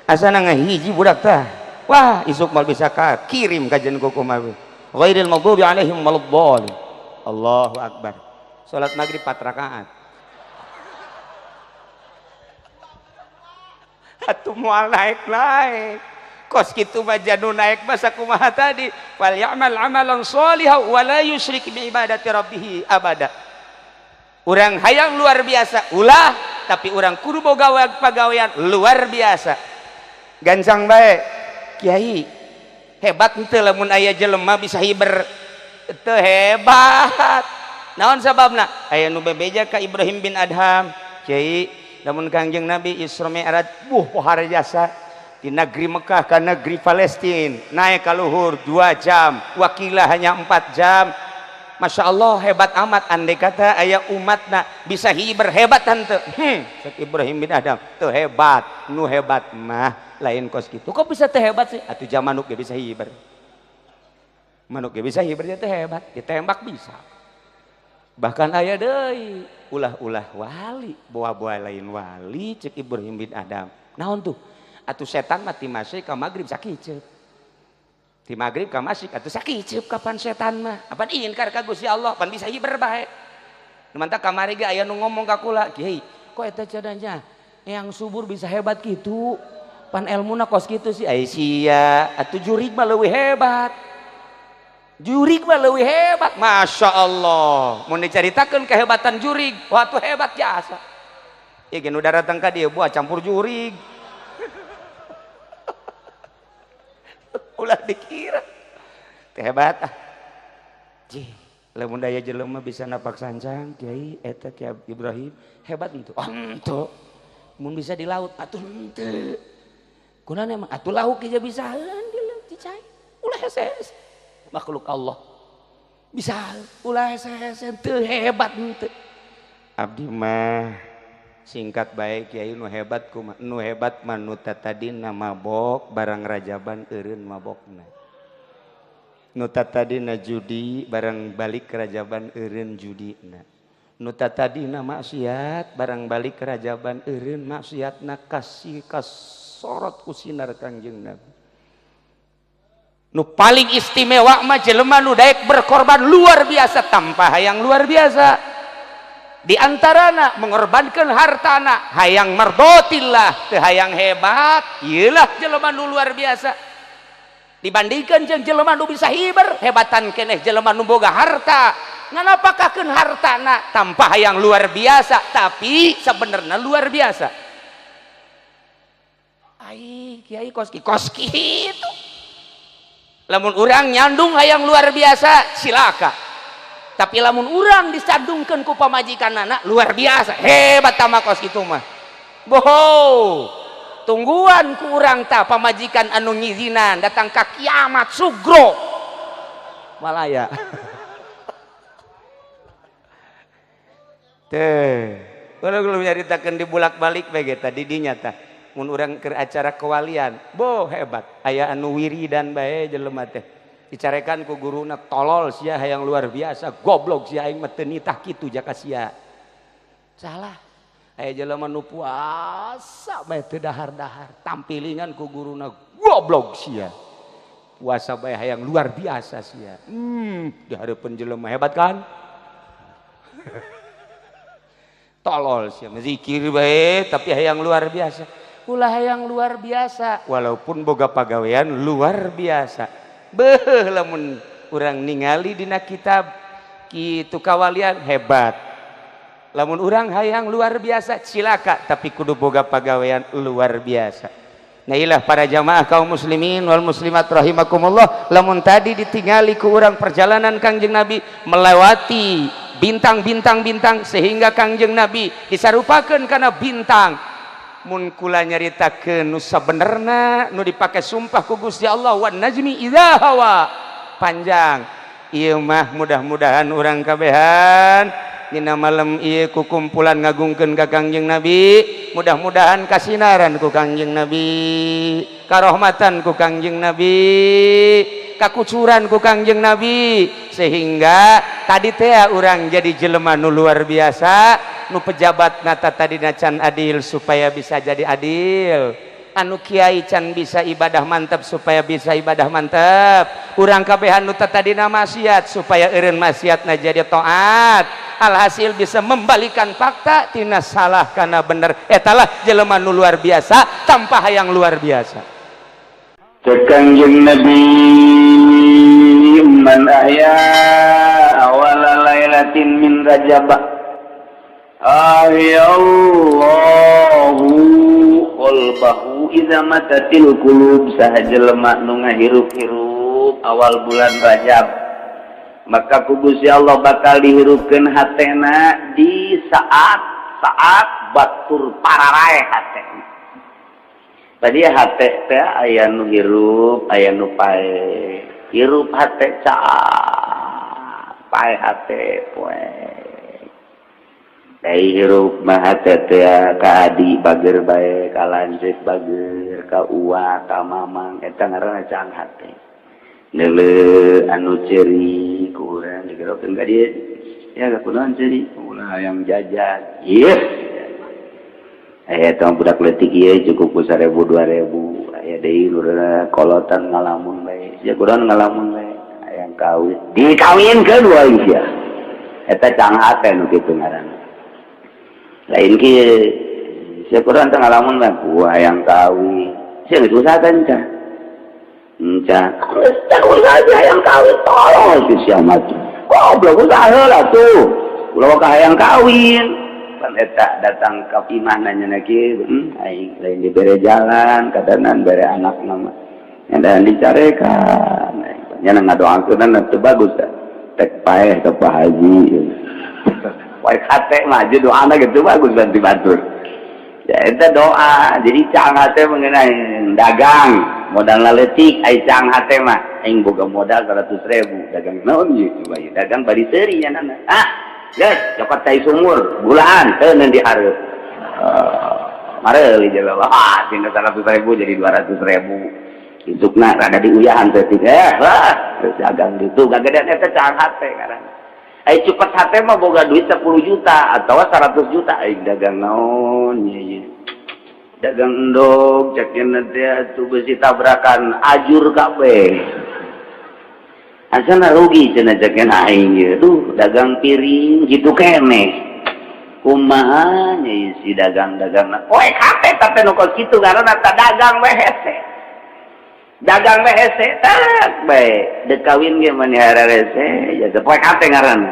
asana ngahiji budak tah. Wah, isuk mal bisa ka kirim kajian kuku mawi ghairil maghdubi alaihim waladdallin. Allahu akbar, salat maghrib 4 rakaat. Atuh moal naik-naik kos kitu mah. Nu naek mah sakumaha tadi, fal ya'mal amalan sholihan wa la yusyrik bi ibadati rabbih abada. Urang hayang luar biasa ulah, tapi urang kudu boga pagawean luar biasa. Gancang bae, kiai, hebat henteu lamun aya jelema bisa hiber? Teu hebat. Naon sababna? Aya nu bebeja ka Ibrahim bin Adham, "Kiai, lamun Kangjeng Nabi Isra Mi'raj, buh, pohara jasa di negeri Mekah ke negeri Palestina naik ke luhur 2 jam, wakilah hanya 4 jam. Masya Allah, hebat amat. Andai kata aya umatna bisa hiber, hebat henteu?" Cek Ibrahim bin Adham, "Teu hebat. Nu hebat mah lain kos gitu." "Kok bisa teu hebat sih?" "Atuh jam manuk ge bisa hiber, manuk ge bisa hiber, teu hebat? Ditembak bisa." Bahkan aya deui, "Ulah-ulah wali, boa-boa lain wali." Cek Ibrahim bin Adham, "Naon tuh?" "Atuh setan mati masih ka maghrib sakiceup, di maghrib ka masih atuh sakiceup. Kapan setan mah apan ingkar ka Gusti Allah, pan bisa hiber bae." Mantap, kamari ge aya nu ngomong ka kula, "Kiai, kok eta cadanya yang subur bisa hebat gitu, pan elmuna kos kitu sih?" Ai sia atuh, jurig mah leuwih hebat, jurig mah leuwih hebat. Masya Allah, mun dicaritakeun kehebatan jurig, wah, tuh hebat jasa. Ya gen udah datang ka dia buah campur jurig. Ulah dikira teh hebat ah. Jih, lamun daya jelema bisa napak sancang, "Kiai, eta Kiai Ibrahim hebat henteu?" "Oh, henteu." "Mun bisa di laut?" "Atuh henteu." "Kunaon emang?" "Atuh lauk ge bisa di laut, di cai. Ulah hese-hese, makhluk Allah bisa, ulah hese-hese, teu hebat henteu." Abdi mah singkat baik, Kiai, nu hebat kumaha? Nu hebat mah nu tadina mabok, barang rajaban eureun mabokna. Nu tadina judi, barang balik rajaban eureun judina. Nu tadina maksiat, barang balik rajaban eureun maksiatna, kasih kasorot ku sinar Kangjeng Nabi. Nu paling istimewa mah jelema nu daek berkorban luar biasa tanpa hayang luar biasa. Di antarana mengorbankan hartana hayang mardotillah, teu hayang hebat. Iyalah jelema nu luar biasa dibandingkan jeung jelema nu bisa hiber. Hebatan keneh jelema nu boga harta, nganapakakeun hartana tanpa hayang luar biasa, tapi sebenarnya luar biasa. Ai kiai kos kos kitu, lamun urang nyandung hayang luar biasa silaka, tapi lamun urang disandungkeun ku pamajikan anak luar biasa hebat tama kos kitu mah. Boho, tungguan ku urang ta pamajikan anu ngizinan datang ka kiamat sugro malaya teh. Kalau belum nyaritakeun di bulak-balik bae tadi dinya tah, mun urang keur acara kewalian, boh, hebat. Aya anu wiridan bae jelema teh dicarekan ku guruna, "Tolol sia, hayang luar biasa, goblok sia, aing mah teu nitah kitu jaka sia." Salah. Aya jelema nu puasa bae teu dahar-dahar, tampilingan ku guruna, "Goblok sia, puasa bae hayang luar biasa sia." Di hareupeun jelema hebat kan? "Tolol sia, zikir bae tapi hayang luar biasa." Ulah hayang luar biasa walaupun boga pagawean luar biasa. Beuh, lamun urang ningali dina kitab kitu kawalian hebat. Lamun urang hayang luar biasa cilaka, tapi kudu boga pagawean luar biasa. Nah, ilah para jamaah kaum muslimin wal muslimat rahimakumullah, lamun tadi ditingali ku urang perjalanan Kangjeng Nabi melewati bintang-bintang-bintang sehingga Kangjeng Nabi disarupakeun kana bintang. Mun kula nyaritakeun nu sabenerna nu dipake sumpah ku Gusti Allah, wan najmi idza hawa, panjang. Ieu mah mudah-mudahan urang kabehan dina malam ieu ku kumpulan ngagungkeun ka Kangjeng Nabi, mudah-mudahan kasinaran ku Kangjeng Nabi, karohmatan ku Kangjeng Nabi, kakucuran ku Kangjeng Nabi, sehingga tadi teh urang jadi jelema nu luar biasa. Nu pejabat nata tadi can adil supaya bisa jadi adil, anu kiai can bisa ibadah mantap supaya bisa ibadah mantap, urang kabehan nu tadina maksiat supaya eureun maksiatna jadi taat. Alhasil bisa membalikan fakta tina salah kana bener. Etalah jelema nu luar biasa tanpa hayang luar biasa. Cek Kangjeng Nabi, man ahya awala lailatin min Rajab ahyallahu qalbahu idza matatil qulub. Saha jelema nu ngahirup-hirup awal bulan Rajab, maka ku Gusti Allah bakal dihirupkeun hatena di saat saat batur pararaeh hatena. Tadi hate teh aya nu hirup, aya nu pae. Hirup hate ca, pae hate poe. Dai hirup mah hate teh ka adi bager bae, ka lanceuk bager, ka uwa, ka mamang, eta ngaranna caang hate. Neuleu anu ceuri ku urang digerokeun ka dieu. Ya kunaon ceuri? Ulah hayang jajan. Ieu aya tong budak leutik ieu cukup ku 1000 2000. Aya deui nu kolotan ngalamun bae. Sia kunaon ngalamun bae? Hayang kawin, dikawinkeun wae sia. Eta caang hate nu kitu ngaranna. Lain kieu, sia kunaon teh ngalamun bae? Ku hayang kawin. Sia geus usaha teh encan? Encan. Geus teh usaha hayang kawin, tolol si sia mah. Goblok, usaha heula tuh. Ulah ka hayang kawin. Pan eta datang ka imah nanya kieu, aing lain dibere jalan, kadanan bere anak nama. Dan dicarekan. Nya ngadoakeun teu bagus teh. Tek paeh ka Pak Haji. Poek hate mah aja doana gitu bagus bantu batur. Ya eta doa. Jadi caang hate mengenai dagang, modal leutik ai caang hate mah. Aing boga modal 100.000, dagang naon ieu coba ieu? Dagang bari seuri nya nana. Ah, geus cokot cai sumur, gulaan teu di hareup. Mareuli jelema. Ah, tina 100.000 jadi 200.000. Isukna rada diuyahan teh, wah, terus dagang ditu gagedean. Eta caang hate ngaranna. Ai cupet hate mah boga duit 10 juta atau 100 juta, aing dagang naon ieu ieu? Dagang endog cek teh atuh, besi tabrakan ajur kabeh. Asana rugi cenah cek aing ieu. Duh, dagang piring kitu keneh. Kumaha nya si dagang-dagang? Poek hate teh nu kos kitu ngaranna. Ta dagang we hese. Dagang we hese tak bae. Dek kawin ge mani hararese ya teh poek hate ngaranna.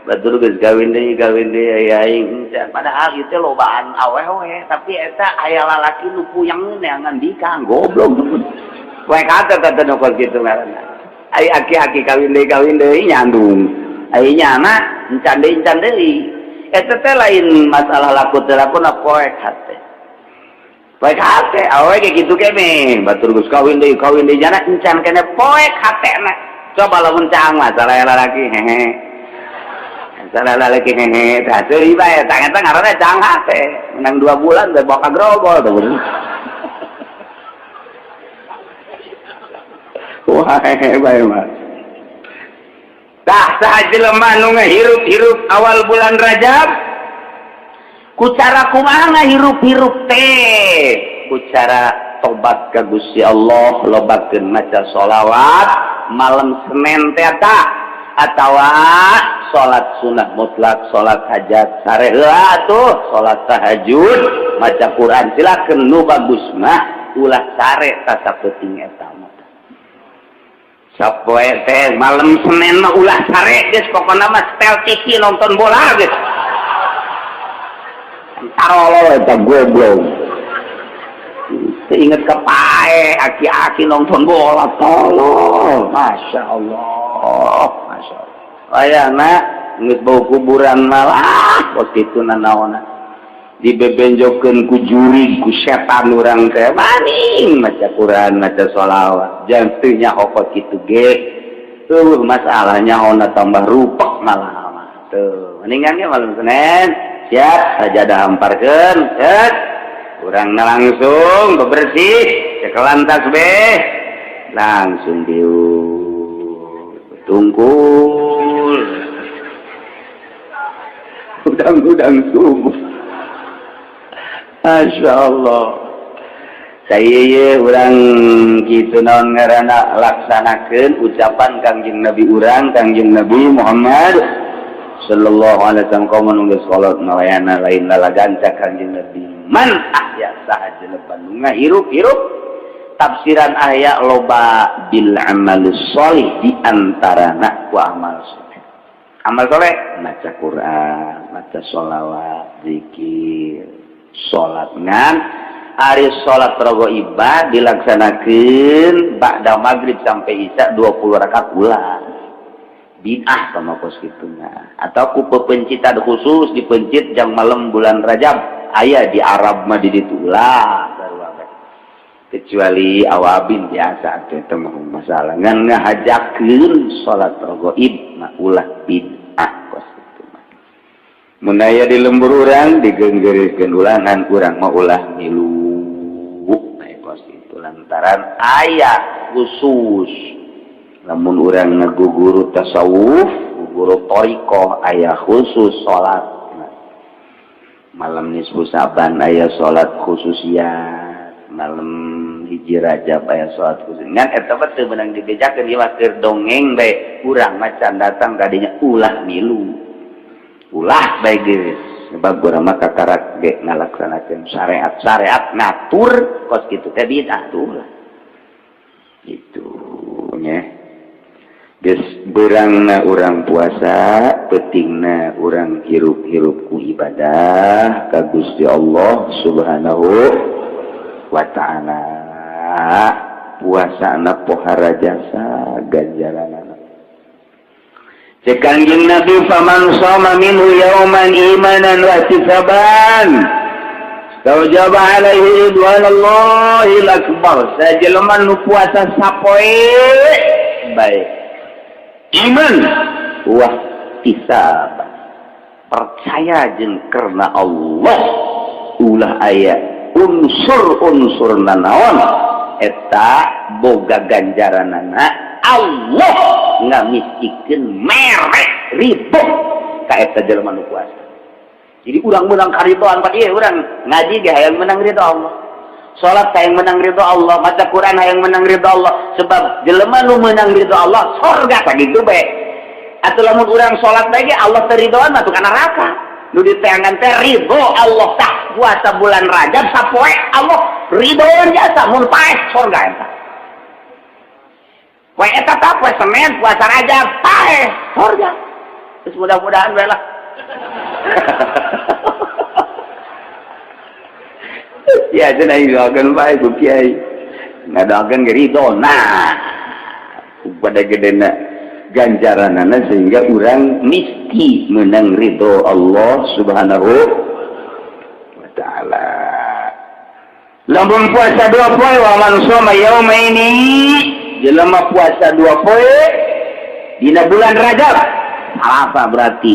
Batur geus kawin deui, kawin deui, aya aing encan. Padahal ieu teh lobaan awewe, tapi eta aya lalaki nu puyeng neangan bikang, goblok. Poek hate teh nu kos kitu ngaranna. Ai aki-aki kawin deui, kawin deui, nyandung. Ai nyana encan deui, encan deui. Eta teh lain masalah laku teu laku na, poek hate. Poek hate awewe ge kitu kene. Batur geus kawin deui, kawin deui, jana encan kene, poek hatena. Coba lamun caang masalah lalaki hehe. Masalah lalaki hehe, tah seuri bae, tah eta ngaranna caang hate. Menang 2 bulan teh bawa ka grogol tuh. Wah, hehe bae mah. Tah, saha jelema nu ngahirup-hirup awal bulan Rajab? Ku cara kumaha ngahirup-hirup teh? Ku cara tobat ka Gusti Allah, lobakeun maca sholawat malam Senin teh ta, atawa salat sunah mutlak, salat hajat sare heula tuh, salat tahajud, maca Quran silakeun. Nu bagus mah ulah sare ta sapenting eta mah. Sapoe teh malam Senin mah ulah sare geus, pokona mah setel TV nonton bola geus. Tarolol eta goblok. Teu inget ka pae, aki-aki nonton bola, tolol. Masya Allah, Masya Allah. Ayana geus bau kuburan malah kos kitu nanaonna. Dibebenjokeun ku jurig, ku setan urang teh maning maca Quran, maca sholawat. Jangan teu nyaho kitu ge. Tuh masalahnya ona tambah rupek malah mah. Tuh, mendingan ge malam Senin siap sajadah hamparkeun, cet. Urang langsung bebersih, cekelan tasbih, langsung diuk tungkul. Udang-udang subuh. Masya Allah. Saya urang gitu naon ngaranna laksanakeun ucapan Kangjeng Nabi urang, Kangjeng Nabi Muhammad sallallahu alaihi wasallam, kaum nu geus salat ngalayana lain lalaganca Kangjeng Nabi. Man ahya, saha jelema nu ngahirup-hirup, tafsiran ahya loba, bil amal sholih, di antarana ku amal soleh. Amal soleh maca Quran, maca sholawat, zikir, salat. Ngan ari salat raghaibah dilaksanakeun ba'da maghrib sampai isya 20 rakaat ulah, bid'ah sama kos kituna. Atau ku pepencitan khusus dipencit jang malam bulan Rajab, aya di Arab mah di ditu, ulah, kecuali awabin biasa itu mah masalah. Ngan ngahajakeun salat raghaib mah ulah, bid'ah kos kitu mah. Mun aya di lembur urang digenggeurekeun ulangan, urang mah ulah milu kos itu, lantaran aya khusus lamun urang ngaguguru tasawuf, guguru thoriqoh, aya khusus salat malam nisfu Saban, aya salat khususiat malam 1 Rajab, aya salat khusus. Ngan eta mah teu meunang dibejakeun, ieu mah keur dongeng bae. Urang mah can datang kadinya ulah milu, ulah bae geus, sebab urang mah kakarak ge ngalaksanakeun syariat. Syariat ngatur kos kitu teh bid'ah tuh lah itu nya. Geus beurangna urang puasa, peutingna urang hirup-hirup ku ibadah ka Gusti Allah Subhanahu wa Ta'ala. Puasa anak pohara jasa ganjaran. Cek Kangjeng Nabi, faman shoma minhu yauman imanan wa ihtisaban istaujaba alaihi ridwanallahil akbar. Sajelema nu puasa sapoe bae iman wa ihtisaban, percaya jeung karena Allah, ulah aya unsur-unsur nanaon, eta boga ganjaranana Allah ngamistikeun mere ridho ka eta jelema nu puasa. Jadi urang menang karidoan pa ieu, urang ngaji ge hayang menang ridho Allah, salat hayang menang ridho Allah, maca Quran hayang menang ridho Allah, sebab jelema nu menang ridho Allah sorga. Sakitu bae atuh. Lamun urang salat bae ge Allah teu ridhoan mah ka neraka. Nu diteangan teh ridho Allah. Tah, puasa bulan Rajab sapoe Allah ridhoan jasa, mun paeh sorga eta. Poe eta tah, poe Senin puasa Rajab paeh sorga. Terus mudah-mudahan bae lah. Ya cenah doakeun bae ku kiai, ngadoakeun ge ridho. Nah, pada gedena ganjaranana sehingga urang misti menang ridho Allah Subhanahu wa Ta'ala. Lamun puasa 2 poe, wa man shoma yaumaini, jelema puasa 2 poe dina bulan Rajab, Salasa, berarti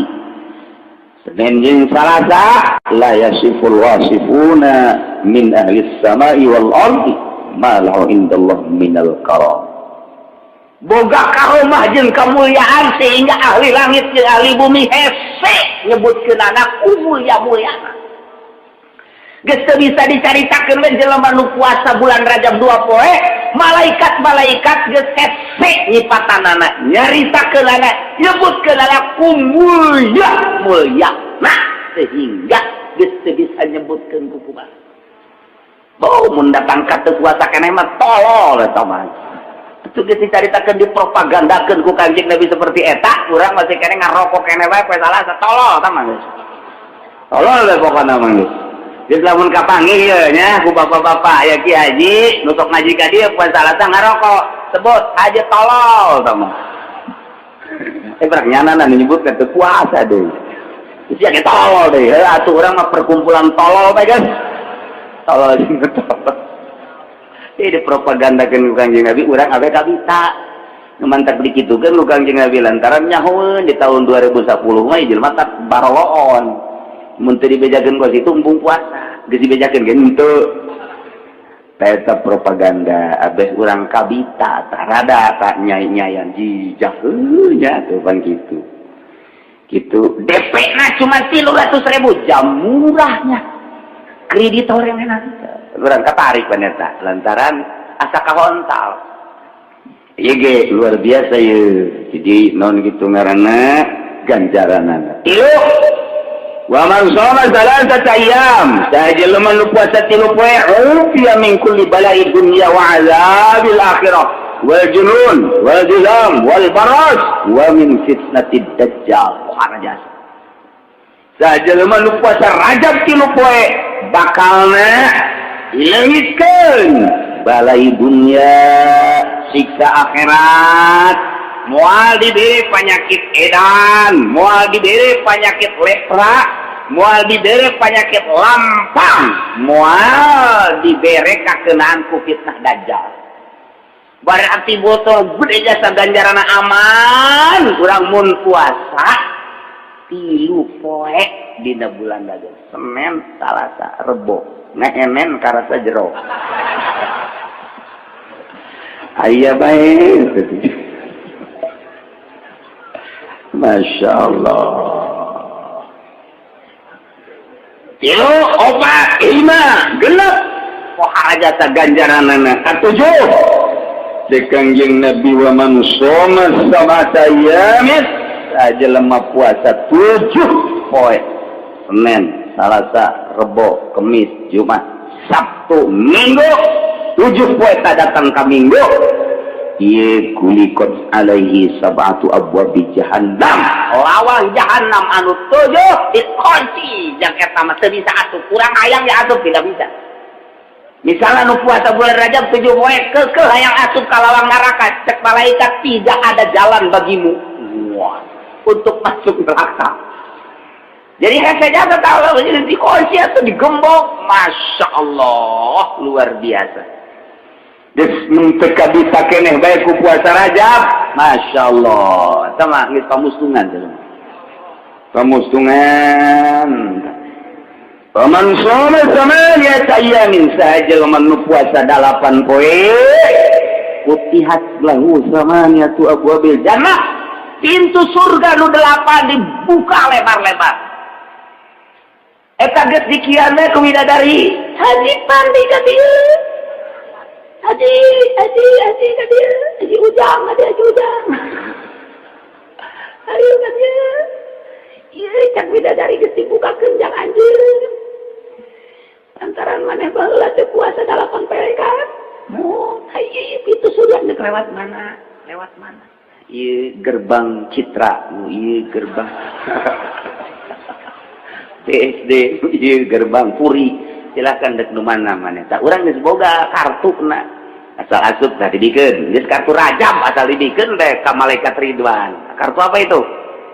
Senin jeung Salasa, la yasiful wasifuna min ahli samai wal ardi ma lahu indallah minal karam, boga karomah jeung kemuliaan sehingga ahli langit jeung ahli bumi hese nyebutkeun anak mulia-muliana. Geus teu bisa dicaritakeun we. Jelema nu puasa bulan Rajab 2 poe, malaikat-malaikat geus hese nyipatanana, nyaritakeunana, nyebutkeunana ku mulia mulia, nah sehingga geus teu bisa nyebutkeun ku kumaha. Oh, mun datang ka teu puasa keneh mah tolol eta mah. Itu geus dicaritakeun, dipropagandakeun ku Kanjeng Nabi seperti eta, urang masih keneh ngarokok keneh bae poe Salasa, tolol eta mah geus. Tolol we pokona mah geus. Geus lamun kapanggih ye nya ku bapak-bapak aya ki haji nu sok ngaji ka dieu poe Salasa ngarokok, sebut haji tolol eta mah. Eh, berak nyana nyebutkeun teu puasa deui. Geus ya ge tolol deui. Heuh atuh urang mah perkumpulan tolol bae geus. Tolol jeung tolol. Ini dipropagandakeun ku Kanjeng Nabi, urang abe kabita. Nu mantak dikitukeun ku Kangjeng Nabi lantaran nyahoeun di tahun 2010 mah jelema tak baroloon. Mun teu dibejakeun kos itu embung puasa. Geus dibejakeun ge henteu. Eta propaganda abeh urang kabita tah rada tak nyai-nyayan jijak heuh nya tuh pan kitu. Gitu DP na cuma 300.000, jam murahnya kreditor yang enak urang katarik pan eta lantaran asa kahontal. Ieu ge luar biasa ye. Jadi non gitu ngaranna ganjaranana. Tilu, wa man shoma salasata ayyam, saha jelema nu puasa 3 poe, ufiya min kulli bala'i dunya wa azabil akhirah wal junun wal juzam wal baras wa min fitnatid dajjal. Jasa saha jelema nu puasa Rajab 3 poe, bakalna dileungitkeun balai dunya, siksa akhirat, moal diberi penyakit edan, moal diberi penyakit lepra, moal diberi penyakit lampang, moal diberi kakenaan ku fitnah dajjal. Berarti botol gede jasa ganjaran aman kurang mun puasa 3 poe dina bulan Rajab, Senin, Salasa, Rebo, ngehemen karasa jero aya bae. Masya Allah. 3, 4, 5, 6, pohara jasa ganjaranana. Katujuh, cek Kangjeng Nabi, wa man shoma sab'ata ayyamin, jelema puasa 7 poe, Senin, Salasa, Rebo, Kemis, Jumat, Sabtu, Minggu, 7 poe tak datang ka Minggu, ieu kulikot alaihi sab'atu abwabi jahannam, lawang jahannam anu 7 dikunci jang eta mah teu bisa asup. Kurang hayang ya asup tidak bisa. Misalnya nu puasa bulan Rajab 7 poe keukeuh hayang asup ka lawang neraka, cek malaikat, tidak ada jalan bagimu, wah, untuk masuk neraka. Jadi hese jasa tahu jadi dikunci atau digembok. Masya Allah, luar biasa. Geus mun teu kabita keneh bae ku puasa Rajab. Masya Allah. Eta mah geus pamustungan jelema. Pamustungan. Paman shoma samaniyata ayyamin, saha jelema nu puasa 8 poe, futihat lahu samaniyatu abwabil jannah, pintu surga nu 8 dibuka lebar-lebar. Eta geus dikian we ku widadari. Haji Pandi ka dieu. Haji, Haji, Haji ka dieu. Haji Ujang, Haji, Haji Ujang. Ayo ka dieu. Ieu cak widadari geus dibukakeun jang anjeun. Lantaran maneh baheula teh puasa 8 poe kan. Oh, ieu pintu surga nek lewat mana? Lewat mana? Ieu gerbang Citra, ieu gerbang PSD, ieu gerbang Puri. Silakan dek nu mana maneh. Tah urang geus boga kartuna. Asal asup tah dibikeun. Geus kartu Rajab asal dibikeun teh ka malaikat Ridwan. Kartu apa itu?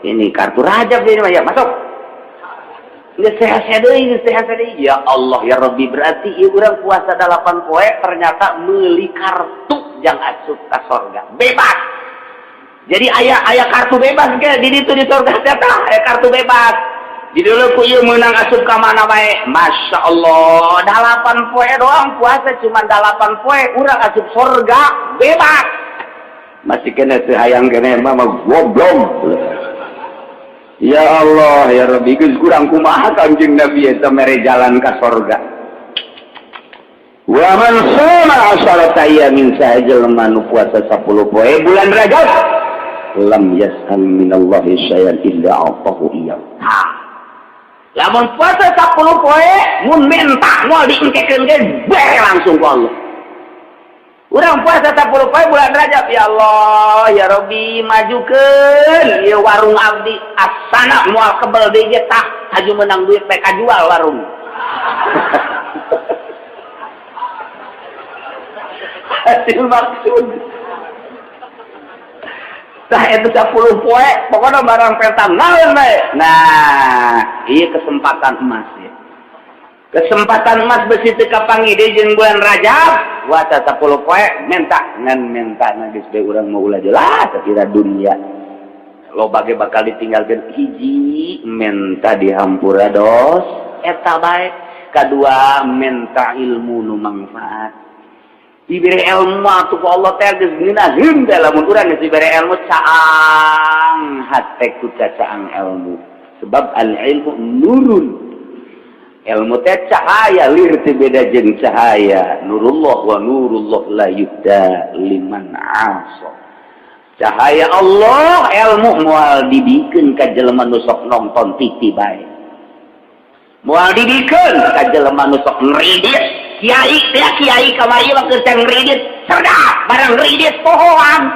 Ini kartu Rajab ini mah ya, masuk. Geus sehat deui, geus sehat deui. Ya Allah ya Rabbi, berarti ieu urang puasa 8 poe ternyata meuli kartu jang asup ka sorga. Bebas. Jadi aya aya kartu bebas ke di ditu di sorga teh tah aya kartu bebas. Di dulu ku ieu meunang asup ka mana bae. Masya Allah, 8 poe doang puasa cuma 8 poe urang asup sorga bebas. Masih kena teu hayang keneh mah goblok. Ya Allah ya Rabbi, geus kurang kumaha Kangjeng Nabi eta mere jalan ka sorga. Wa man shoma asharata ayyamin, saha jelema nu puasa 10 poe bulan Rajab, lam yas'al minallahi syai'an illa a'tahu iyyahu. Ha. Lamun puasa 10 poe mun minta moal diengkekeun ge bere langsung ku Allah. Urang puasa 10 poe bulan Rajab, ya Allah ya Rabbi, majukeun ieu warung abdi, asana moal kebel deui ge tah haju menang duit bae kajual warung. Hasil maksud. Tah itu 10 poe pokoknya barang petang naon bae. Nah, ieu kesempatan emas ya. Kesempatan emas besi teu kapanggih deui jeung bulan Rajab. Puasa 10 poe minta ngan minta geus bae urang mau ulah jelas kira dunia. Loba ge bakal ditinggalkeun. Hiji, minta dihampura dos eta bae. Kadua, minta ilmu nu manfaat. Diberi ilmu atuh ku Allah teh geus ngeunaheun teh. Lamun urang geus diberi ilmu, caang hate ku caang ilmu, sebab al ilmu nurun, ilmu teh cahaya, lir teh beda jeung cahaya nurullah, wa nurullah la yuhda liman asa. Cahaya Allah, ilmu, moal dibikeun ka jelema nu sok nonton TV bae, moal dibikeun ka jelema nu sok ngridit. Kiai teh, kiai kamari mah keur ngridit cerdas, barang ngridit pohoan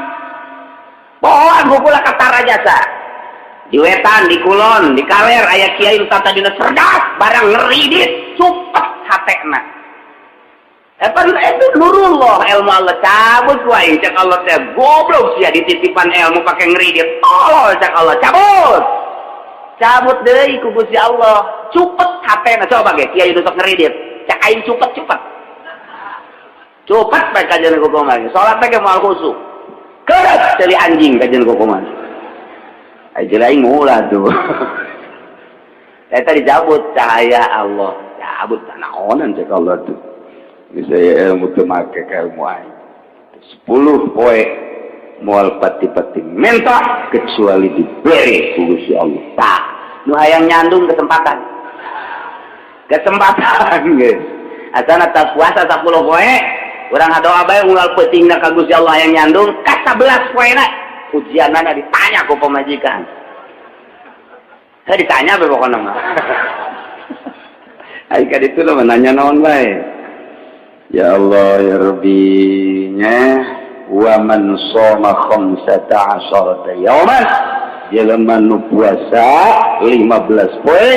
pohoan hukula kata jasa. Di wetan, di kulon, di kaler aya kiai nu tadina cerdas, barang ngridit cupet hatena. Eta itu nurullah, ilmu Allah cabut wae. Cek Allah teh, goblok sia, dititipan ilmu pakai ngridit, tolol. Cek Allah cabut, cabut deui ku Gusti Allah, cupet hatena. Coba ge kiai nu sok ngridit, cek aing cupet, cupet, cupet bae kajian kukuman. Salat teh moal khusyuk, keureut ceuli anjing kajian kukuman. Ai aing ulah tuh. Eta dicabut cahaya Allah, cabut naonan cek Allah tuh. Misalnya ilmu teu make ka ilmu aing. 10 poe moal pati-pati minta kecuali diberi ku Gusti Allah. Tah, nu hayang nyandung, kesempatan. Kesempatan geus. Asana tas puasa 10 poe, urang ngadoa bae unggal peutingna ka Gusti Allah hayang nyandung, ka 11 poena ujianana ditanya ku pamajikan. Saya ditanya bae pokokna mah. Ai ka ditu mah nanya naon bae. Ya Allah ya Rabbi nya. Wa man shoma khamsata asharata yauman, jelema nu puasa 15 poe,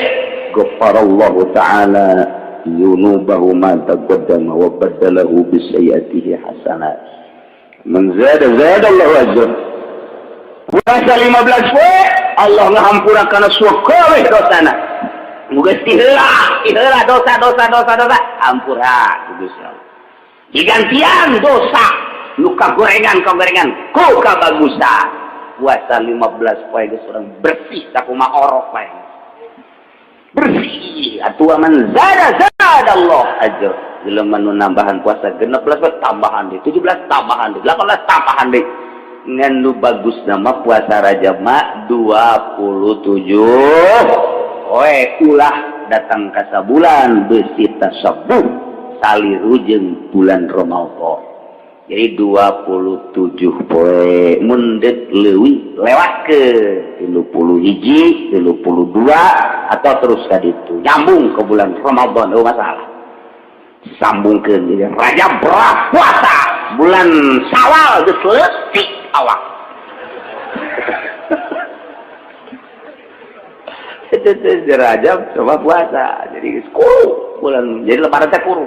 ghafarallahu ta'ala dzunubahu ma taqaddama wa baddalahu bi sayyiatihi hasanat. Man zada zada Allahu ajr. Puasa 15 poe, Allah ngahampura kana sakabeh dosana. Geus tiheula tiheula dosa dosa dosa dosa hampura ku Gusti Allah, digantian dosa nu kagorengan kagorengan ku kabagusan. Puasa 15 poe geus urang bersih sakumaha orok bae bersih atuh. Man zada zada Allah ajr. Jelema nu nambahan puasa 16 poe, tambahan deui 17, tambahan deui 18, tambahan deui. Ngan nu bagus nama puasa Rajab mah 27 poe, ulah datang ka sabulan beusi tasabbuh saliru jeung bulan Ramadan. Jadi 27 poe, mun deuk leuwih lewat ke 31, 32, atau terus ka ditu nyambung ke bulan Ramadan, oh masalah sambungkeun. Jadi Rajab berat puasa, bulan Syawal geus leutik awak itu. Rajab coba puasa jadi geus kuru bulan, jadi Lebaran teh kuru.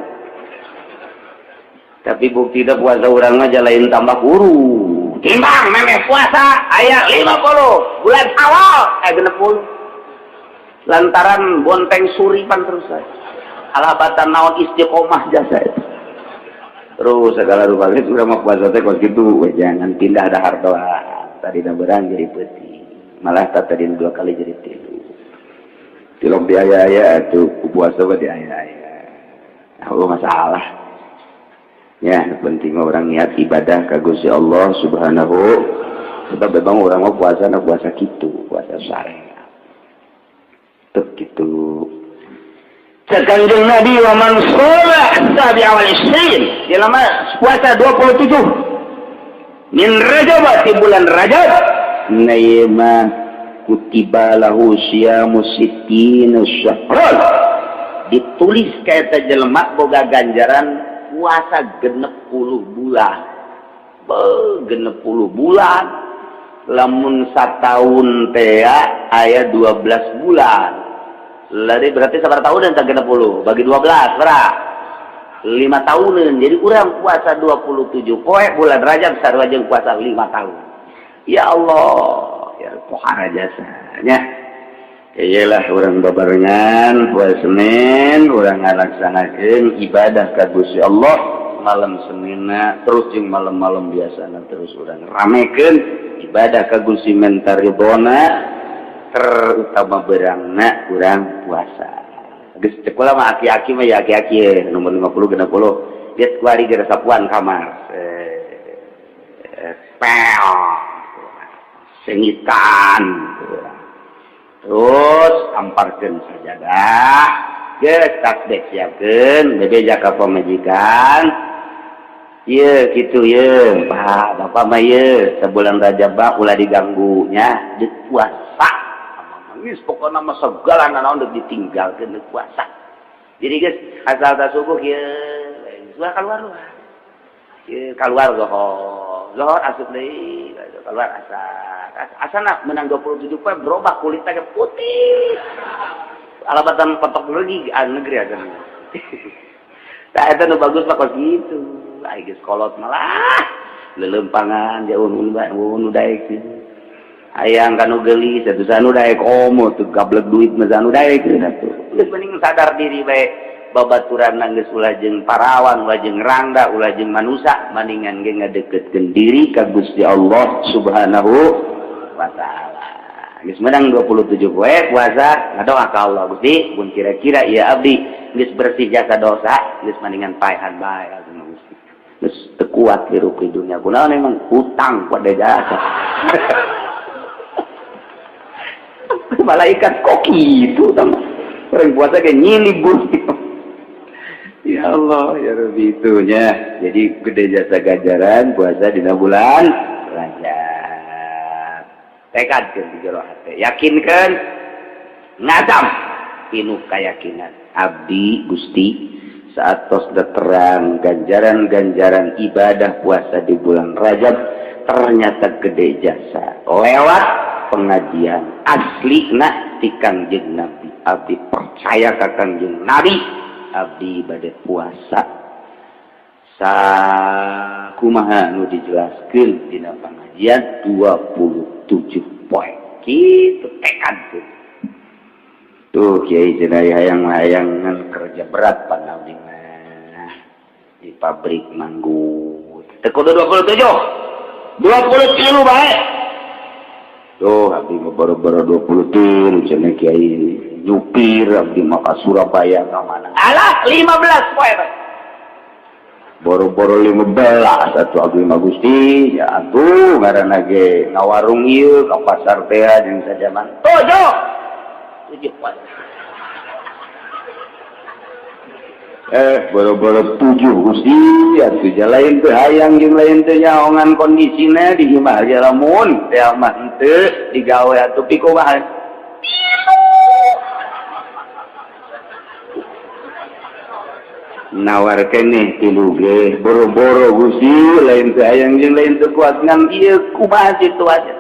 Tapi bukti puasa urang mah lain tambah kuru, timbang memeh puasa aya 50, bulan Syawal aya 60, lantaran bonteng suripan terus saya alabatan naon istiqomah jasa itu terus segala rupa. Geus urang mah puasa teh kos kitu we, jangan pindah dahar doa. Tadi berang jadi peuting, malah tadi dua kali jadi tilu. Tilok di aya-aya tuh puasa mah di aya-aya. Oh, masalah ya, penting orang niat ibadah ka Gusti Allah Subhanahu, sebab memang orang mau puasa na puasa gitu, puasa syariat tuh gitu. Cek Kanjeng Nabi, wa man shoma sabi'a wal isrin, jelema puasa 27 min Rajab, di bulan Rajab, na kutiba lahu siyamu sittina syahran, ditulis ka eta jelema boga ganjaran puasa 60 bulan. Be, 60 bulan, lamun satahun teh aya 12 bulan. Lari berarti sabar tahun dan 60 bagi 12 berapa? 5 tahunan. Jadi urang puasa 27 poe bulan Rajab sarua jeung puasa 5 tahun. Ya Allah ya, pohara jasanya. Iyalah urang babarengan poe Senin urang ngalaksanakeun ibadah ka Gusti Allah malam Seninna terus jeung malam-malam biasana terus urang ramekeun ibadah ka Gusti menta ridona terutama berangna urang puasa. Geus cek kula mah aki-aki mah ya aki-aki nomor 50 60 geus kuari geus sapuan kamar. Pel sengitan terus amparkeun sajadah geus tasbih siapkeun bebeja ka pamajikan ieu kitu ieu Pak bapak mah ieu sabulan Rajab ulah diganggu nya deuk puasa geus pokona mah segala nanaon deuk ditinggalkeun deuk puasa. Jadi geus asal ta subuh ieu ulah keluar luar ieu keluar zohor zohor asup deui keluar asar asana menang 27 poe berubah kulitnya ke putih alabatan patok lagi negeri aja. Nah eta nu bagus mah kos kitu ai geus kolot malah lelempangan jauh nu daek hayang kanu geulis atuh sanu daek komo teu gablek duit mah sanu daek atuh geus mending sadar diri bae babaturan geus ulah jeung parawan ulah jeung rangda ulah jeung manusa maningan ge ngadeukeutkeun diri ka Gusti Allah Subhanahu wa taala. Geus menang 27 poe puasa ngadoa ka Allah Gusti mun kira-kira ieu abdi geus bersih jasa dosa geus maningan paehan bae Gusti. Geus teu kuat hirup di dunia kunaon emang hutang pada jasa. Malaikat kok kitu tah orang puasa ge nyilib bumi. Ya Allah, ya Rabbi itunya. Jadi gede jasa ganjaran puasa dina bulan Rajab. Tekadkeun di jero hate, yakinkeun ngazam pinuh keyakinan. Abdi Gusti saat tos terang ganjaran-ganjaran ibadah puasa di bulan Rajab ternyata gede jasa lewat pengajian aslina ti Kangjeng Nabi. Abdi percaya ka Kangjeng Nabi. Abdi bade puasa sakumaha nu dijelaskeun dina pengajian 27 poe kitu tekad tuh kiai cenah hayang-hayangan kerja berat pan abdi mah di pabrik manggut teu kudu 27 23 bae tuh abdi mah boro-boro 23 cenah kiai nyupir abdi mah ka Surabaya ka mana alah 15 poe boro-boro 15 atuh abdi mah Gusti ya atuh ngaranna ge ngawarung ieu ka pasar teh jeung sajaman 7 7 poe boro-boro 7 Gusti atuh lain teu hayang jeung lain teu nyaongan kondisina di imah ge lamun teh mah henteu digawe atuh pikumaha nawar keneh tilu ge boro-boro Gusti lain teu hayang jeung lain teu kuat ngan ieu kumaha situasi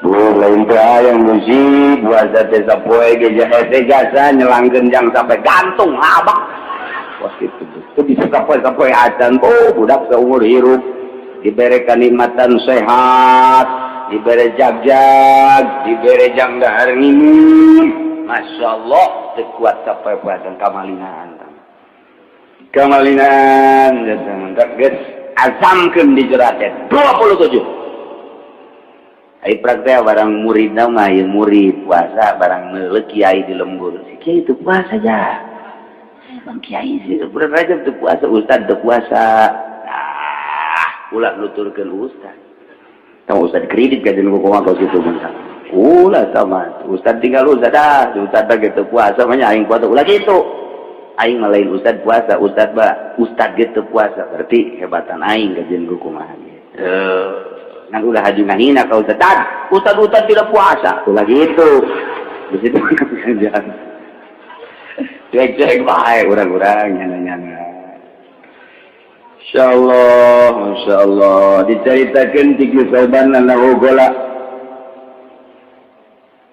bu lain teu hayang Gusti puasa teh sapoe ge hese jasa nyelangkeun jang sampai gantung abak wah kitu teu bisa sapoe-sapoe acan oh budak saumur hirup dibere kanikmatan sehat dibere jagjag dibere jang dahar nginum Masya Allah teu kuat sapoe puasa kamalinaan kamalinaan geus azamkeun di jero teh 27 ai praktek barang murid mah ieu murid puasa barang meuleuh kiai di lembur si kiai teu puasa ja bang kiai sih bulan Rajab teu puasa ustad teu puasa ah ulah nuturkeun ustad tong ustad kredit ka jeung kumaha kos kitu mah ulah sama ustad tinggal ustad ah ustad teh teu puasa mah nya aing puasa ulah kitu aing mah lain ustad puasa ustad ba ustad ge teu puasa berarti hebatan aing ka jeung kumaha ge ngan ulah haju ngahina ka ustad ustad ustad tidak puasa ulah gitu di situ cuek-cuek bae urang-urang nyana-nyana. Insyaallah, masyaallah diceritakeun ti Sauban annahu gola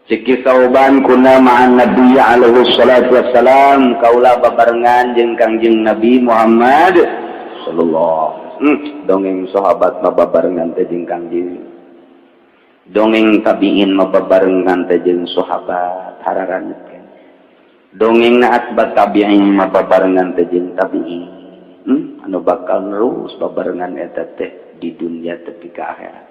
Ciki Sauban kuna ma'an Nabi alaihi salatu wassalam kaula babarengan jeung Kangjeng Nabi Muhammad sallallahu alaihi. Dongeng sahabat mah babarengan teh jeung Kangjeng, dongeng tabiin mah babarengan teh jeung sahabat hararanget kan, dongeng na atba tabiin mah babarengan teh jeung tabiin. Anu bakal nerus babarengan eta teh di dunia tepi ka akhirat.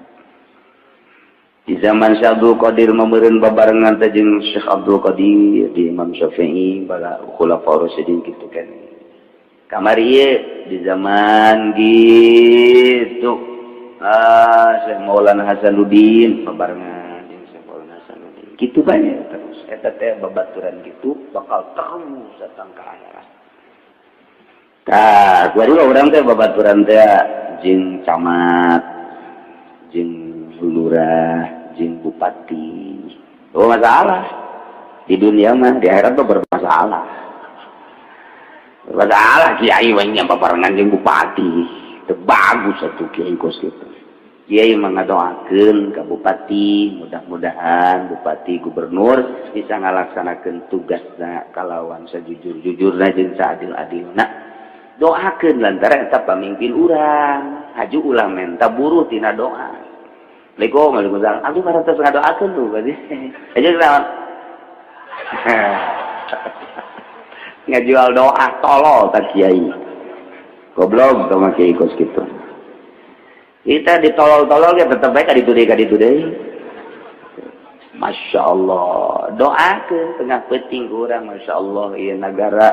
Di zaman Syekh Abdul Qadir meureun babarengan teh jeung Syekh Abdul Qadir, di Imam Syafi'i, bala khulafaur rasyidin kitu kan. Kamari ieu di zaman gitu Syekh Maulana Hasanuddin babarengan jeung Syekh Maulana Hasanuddin kitu banyak terus eta teh babaturan gitu bakal terus datang ke akhirat. Tah, kuari urang teh babaturan teh jeung camat, jeung lurah, jeung bupati. Oh, masalah di dunia mah, di akhirat mah bermasalah. Bermasalah kiai mah nya babarengan jeung bupati. Teu bagus atuh kiai kos kitu. Kiai mah ngadoakeun ka bupati, mudah-mudahan bupati gubernur bisa ngalaksanakeun tugasna kalawan sajujur-jujurna jeung saadil-adilna. Doakeun lantaran eta pamimpin urang. Haju ulah menta buruh tina doa. Assalamualaikum, waalaikumsalam. Abdi mah tos ngadoakeun tuh berarti. Aja naon? Ngajual doa tolol tak kiai. Goblok sama kiai kos kitu. Kita ditolol-tolol ya tetep bae ka ditu deui, ka ditu deui. Masya Allah, doakeun tengah peuting urang, Masya Allah, ieu nagara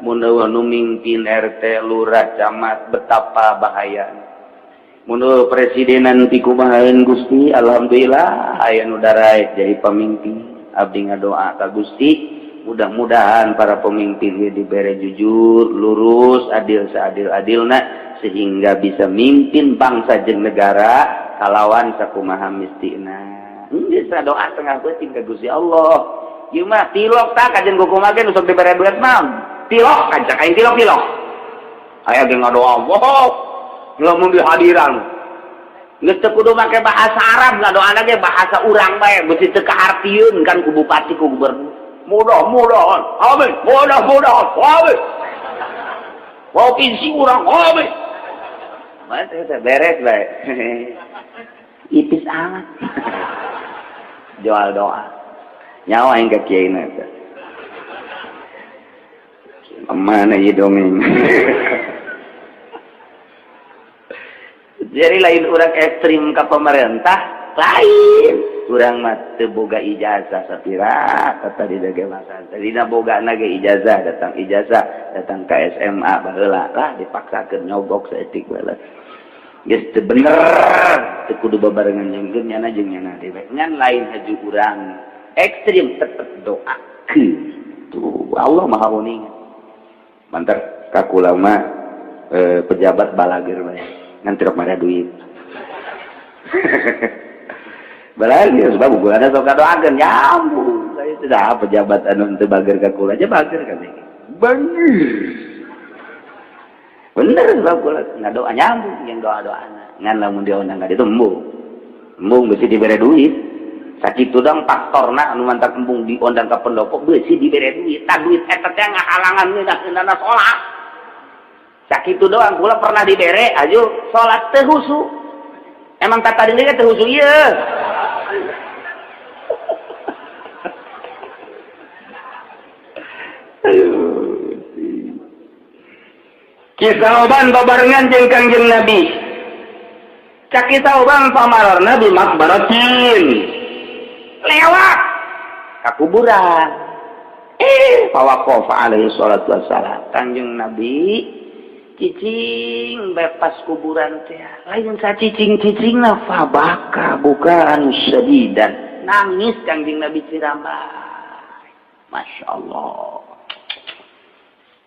mun nu mimpin RT, lurah, camat betapa bahaya. Mun presidenan ti kumahaeun Gusti, alhamdulillah aya nu daraek jadi pamimpin. Abdi ngadoa ka Gusti, mudah-mudahan para pemimpin ieu dibere jujur, lurus, adil seadil-adilna sehingga bisa mimpin bangsa jeung negara kalawan sakumaha mistina. Geus doa tengah peuting ka Gusti Allah. Ieu mah tilok tah kajen kumaha ge nu sok dibere duit mah. Tilok kancak aing tilok-tilok. Aya ge ngadoa, wow, lamun di hadiran. Geus teu kudu make bahasa Arab, ngadoana ge bahasa urang bae, beusi teu kahartieun kan ku bupati ku gubernur. Mudah-mudahan, amin, mudah-mudahan, amin. Provinsi urang, amin. Mana teh beres bae. Ipis amat. Jual doa. Nyawa aing ka kiai na teh. Mana ieu dongeng. Jadi lain urang ekstrim ke pemerintah, lain. Urang mah teu boga ijazah sapira tadi dage masa. Tadina boga na ge ijazah, datang ijazah, datang ke SMA baheula lah dipaksakeun nyogok saeutik baheula. Geus teu bener, teu kudu babarengan jeung nyana jeung nyana deui. Ngan lain haju urang ekstrim tetep doakeun. Tuh Allah Maha Uninga. Mantar kakula mah pejabat balager bae. Ngan tirok mara duit. Balager sebab ukuranna sok ngadoakeun nyambung. Itu dah pejabat anu teu bager ka kula aja bager kan. Bener. Bener sebab kula ngadoa nyambung yang doa-doana. Ngan lamun diundang ka ditu embung. Embung beusi dibere duit. Sakitu dong faktorna anu mantak embung diundang ka pendopo beusi dibere duit. Tah duit eta teh ngahalangan ngeunah-ngeunahna salat. Sakitu doang kula pernah dibere aju salat teu husu. Emang tata diri teu husu ieu. Kisah Oban babarengan jeung Kangjeng Nabi. Cak Kisah Oban pamarorna bi makbaratin. Lewat ka kuburan. Fawaqafa alaihi salatu wassalam. Kangjeng Nabi cicing bebas kuburan teh. Lain sacicing-cicingna fabaka bukan sadidan. Nangis Kangjeng Nabi cirambay. Masya Allah.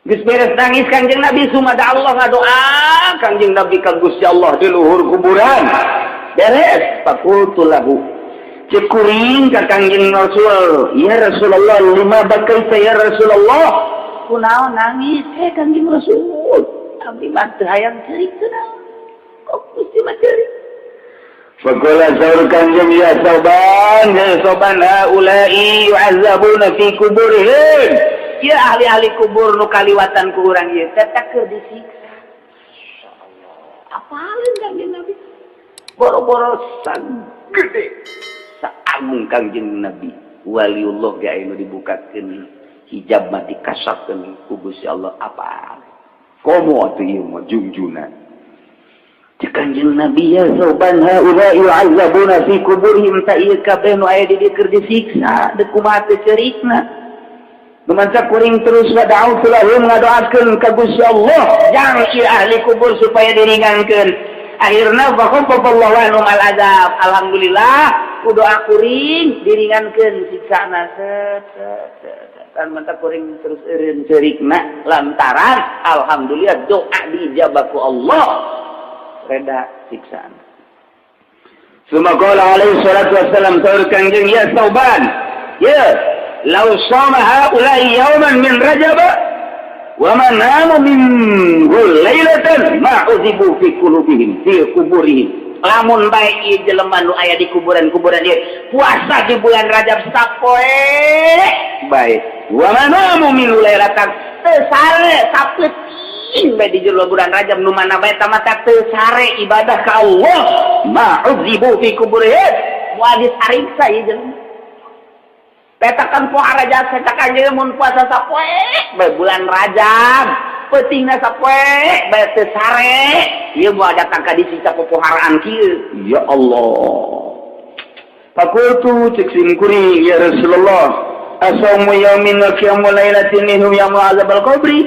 Geus beres nangis Kangjeng Nabi sumada Allah ngadoa Kangjeng Nabi ka Gusti Allah di luhur kuburan. Beres faqultu lahu. Cek kuring ka Kangjeng Rasul, ya Rasulullah lima bakaita ya Rasulullah. Kunaon nangis Kangjeng Rasul? Abdi mah teu hayang ceurik kunaon? Kok Gusti mah ceurik? Faqala saur Kangjeng ya Sauban, ya Sauban haula'i yu'azzabuna fi kuburihim. Ya ahli-ahli kubur nu kaliwatan ku urang ieu teh keur disiksa. Apalin Kangjeng Nabi? Boro-boro gede saagung Kangjeng Nabi, waliullah ge anu dibukakeun hijab mah, dikasapkeun ku Gusti Allah, apa komo atuh ieu mah jungjunan. Cek Kanjeng Nabi, "Ya Tsauban, haula yu'azzabuna fi kuburihim." Ta ieu kabeh nu aya di dieu keur disiksa, deuk kumaha teh cerikna. Numanca kuring terus wada'u lahum, ngadoakeun ka Gusti Allah jang ieu ahli kubur supaya diringankeun. Akhirna fakhafafallahu anhum al azab. Alhamdulillah, ku doa kuring diringankeun siksana, set set set. Kan manta kuring terus eureun ceurikna lantaran alhamdulillah doa diijabah ku Allah, reda siksaan. Summa qala alaihi salatu wassalam, saur Kangjeng, "Ya Tsauban, ya law shama haula'i yawman min Rajab wa ma namu minhu lailatan ma uzibu fi qulubihim fi kuburihim." Lamun bae ieu jelema nu aya di kuburan-kuburan ieu puasa di bulan Rajab sapoe bae, wa ma namu minhu lailatan, teu sare sapeuting bae di jero bulan Rajab, nu mana bae tamata teu sare ibadah ka Allah, ma uzibu fi kuburihim, moal disariksa ieu jelema. Petakan poe Rajab, cek Kanjeng, mun puasa sapoe bae bulan Rajab, peutingna sapoe bae teu sare, ieu moal datang ka disiksa popoharaan kieu. Ya Allah. Fakultu, cek sim kuring, "Ya Rasulullah, asaumu yaumin wa qiyamu lailatin minhu yamna'u azabal qabri?"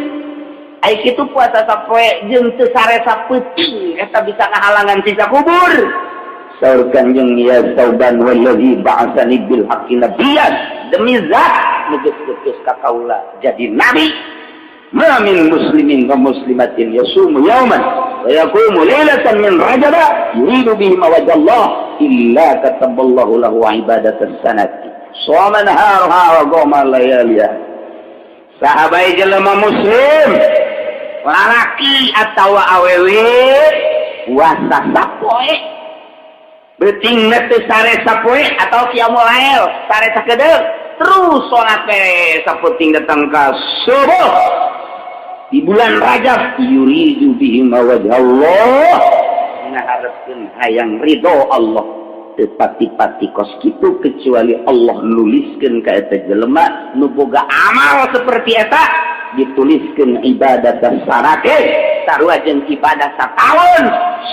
Ai kitu puasa sapoe jeung teu sare sapeuting eta bisa ngahalangan siksa kubur? Saur Kanjeng, "Ya Tsauban, wallazi ba'atsani bil haqqi nabiyyan," demi zat nu geus ngutus ka kaula jadi nabi, "ma min muslimin wa muslimatin yasumu yauman wa yaqumu lailatan min Rajab yuridu bihi wajha Allah illa kataballahu lahu ibadatan sanati shoma naharuha wa qama layaliha." Saha bae jelema muslim, lalaki atau awewe, puasa sapoe, beuting teu sare sapoe atau qiyamul lail sare sakedeung, terus salat we sapeuting datang ka subuh di bulan Rajab, yuridu bihi wajha Allah, ngaharepkeun hayang ridho Allah, teu pati-pati kos kitu kecuali Allah nuliskeun ka eta jelema nu boga amal seperti eta, dituliskeun ibadah sanate, sarua jeung ibadah sataun,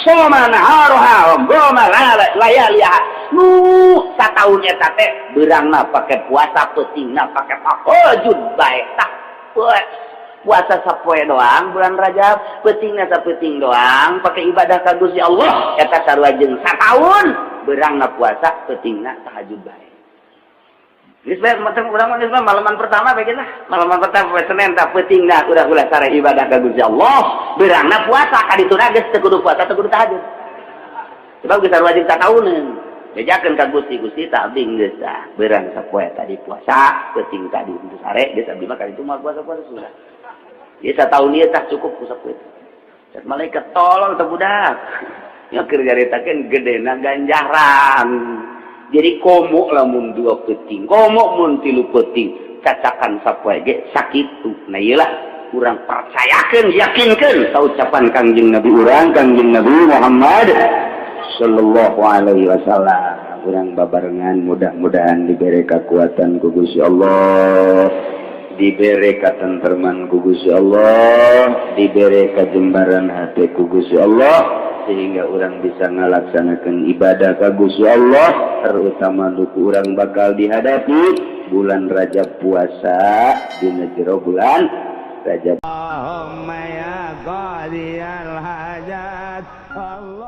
shoma naharuha wa qama layaliha. Nu sataun eta teh beurangna pake puasa, peutingna pake tahajud bae. Tah, puasa sapoe doang bulan Rajab, peutingna sapeuting doang pake ibadah ka Gusti Allah, eta sarua jeung sataun beurangna puasa, peutingna tahajud bae. Geus bae macam urang mah, geus mah malaman pertama bae lah. Malaman pertama poe Senin tah peutingna udah ulah sare ibadah ka Gusti Allah, beurangna puasa ka dituna geus teu kudu puasa, teu kudu tahajud. Sebab geus sarua jeung satauneun. Bejakeun ka Gusti, "Gusti, tak abdi geus ah beurang sapoe tadi puasa, peuting tadi teu sare, geus abdi mah ka ditu moal puasa-puasa sudah. Ieu sataun ieu tah cukup ku sapoe." Cek malaikat, "Tolong teh budak." Ya keur nyaritakeun gedena ganjaran. Jadi komo lamun dua peuting, komo mun tilu peuting, cacakan sapoe ge sakitu. Nah, iyalah kurang percayakeun, yakinkeun ka ucapan Kangjeng Nabi urang, Kangjeng Nabi Muhammad sallallahu alaihi wasallam. Urang babarengan mudah-mudahan diberi kekuatan ku Gusti Allah, diberi katentreman ku Gusti Allah, diberi kajembaran hati ku Gusti Allah, sehingga urang bisa ngalaksanakan ibadah ka Gusti Allah, terutama duku urang bakal dihadapi bulan Rajab, puasa dina jero bulan Rajab. Allahumma ya qadiyal hajat Allah.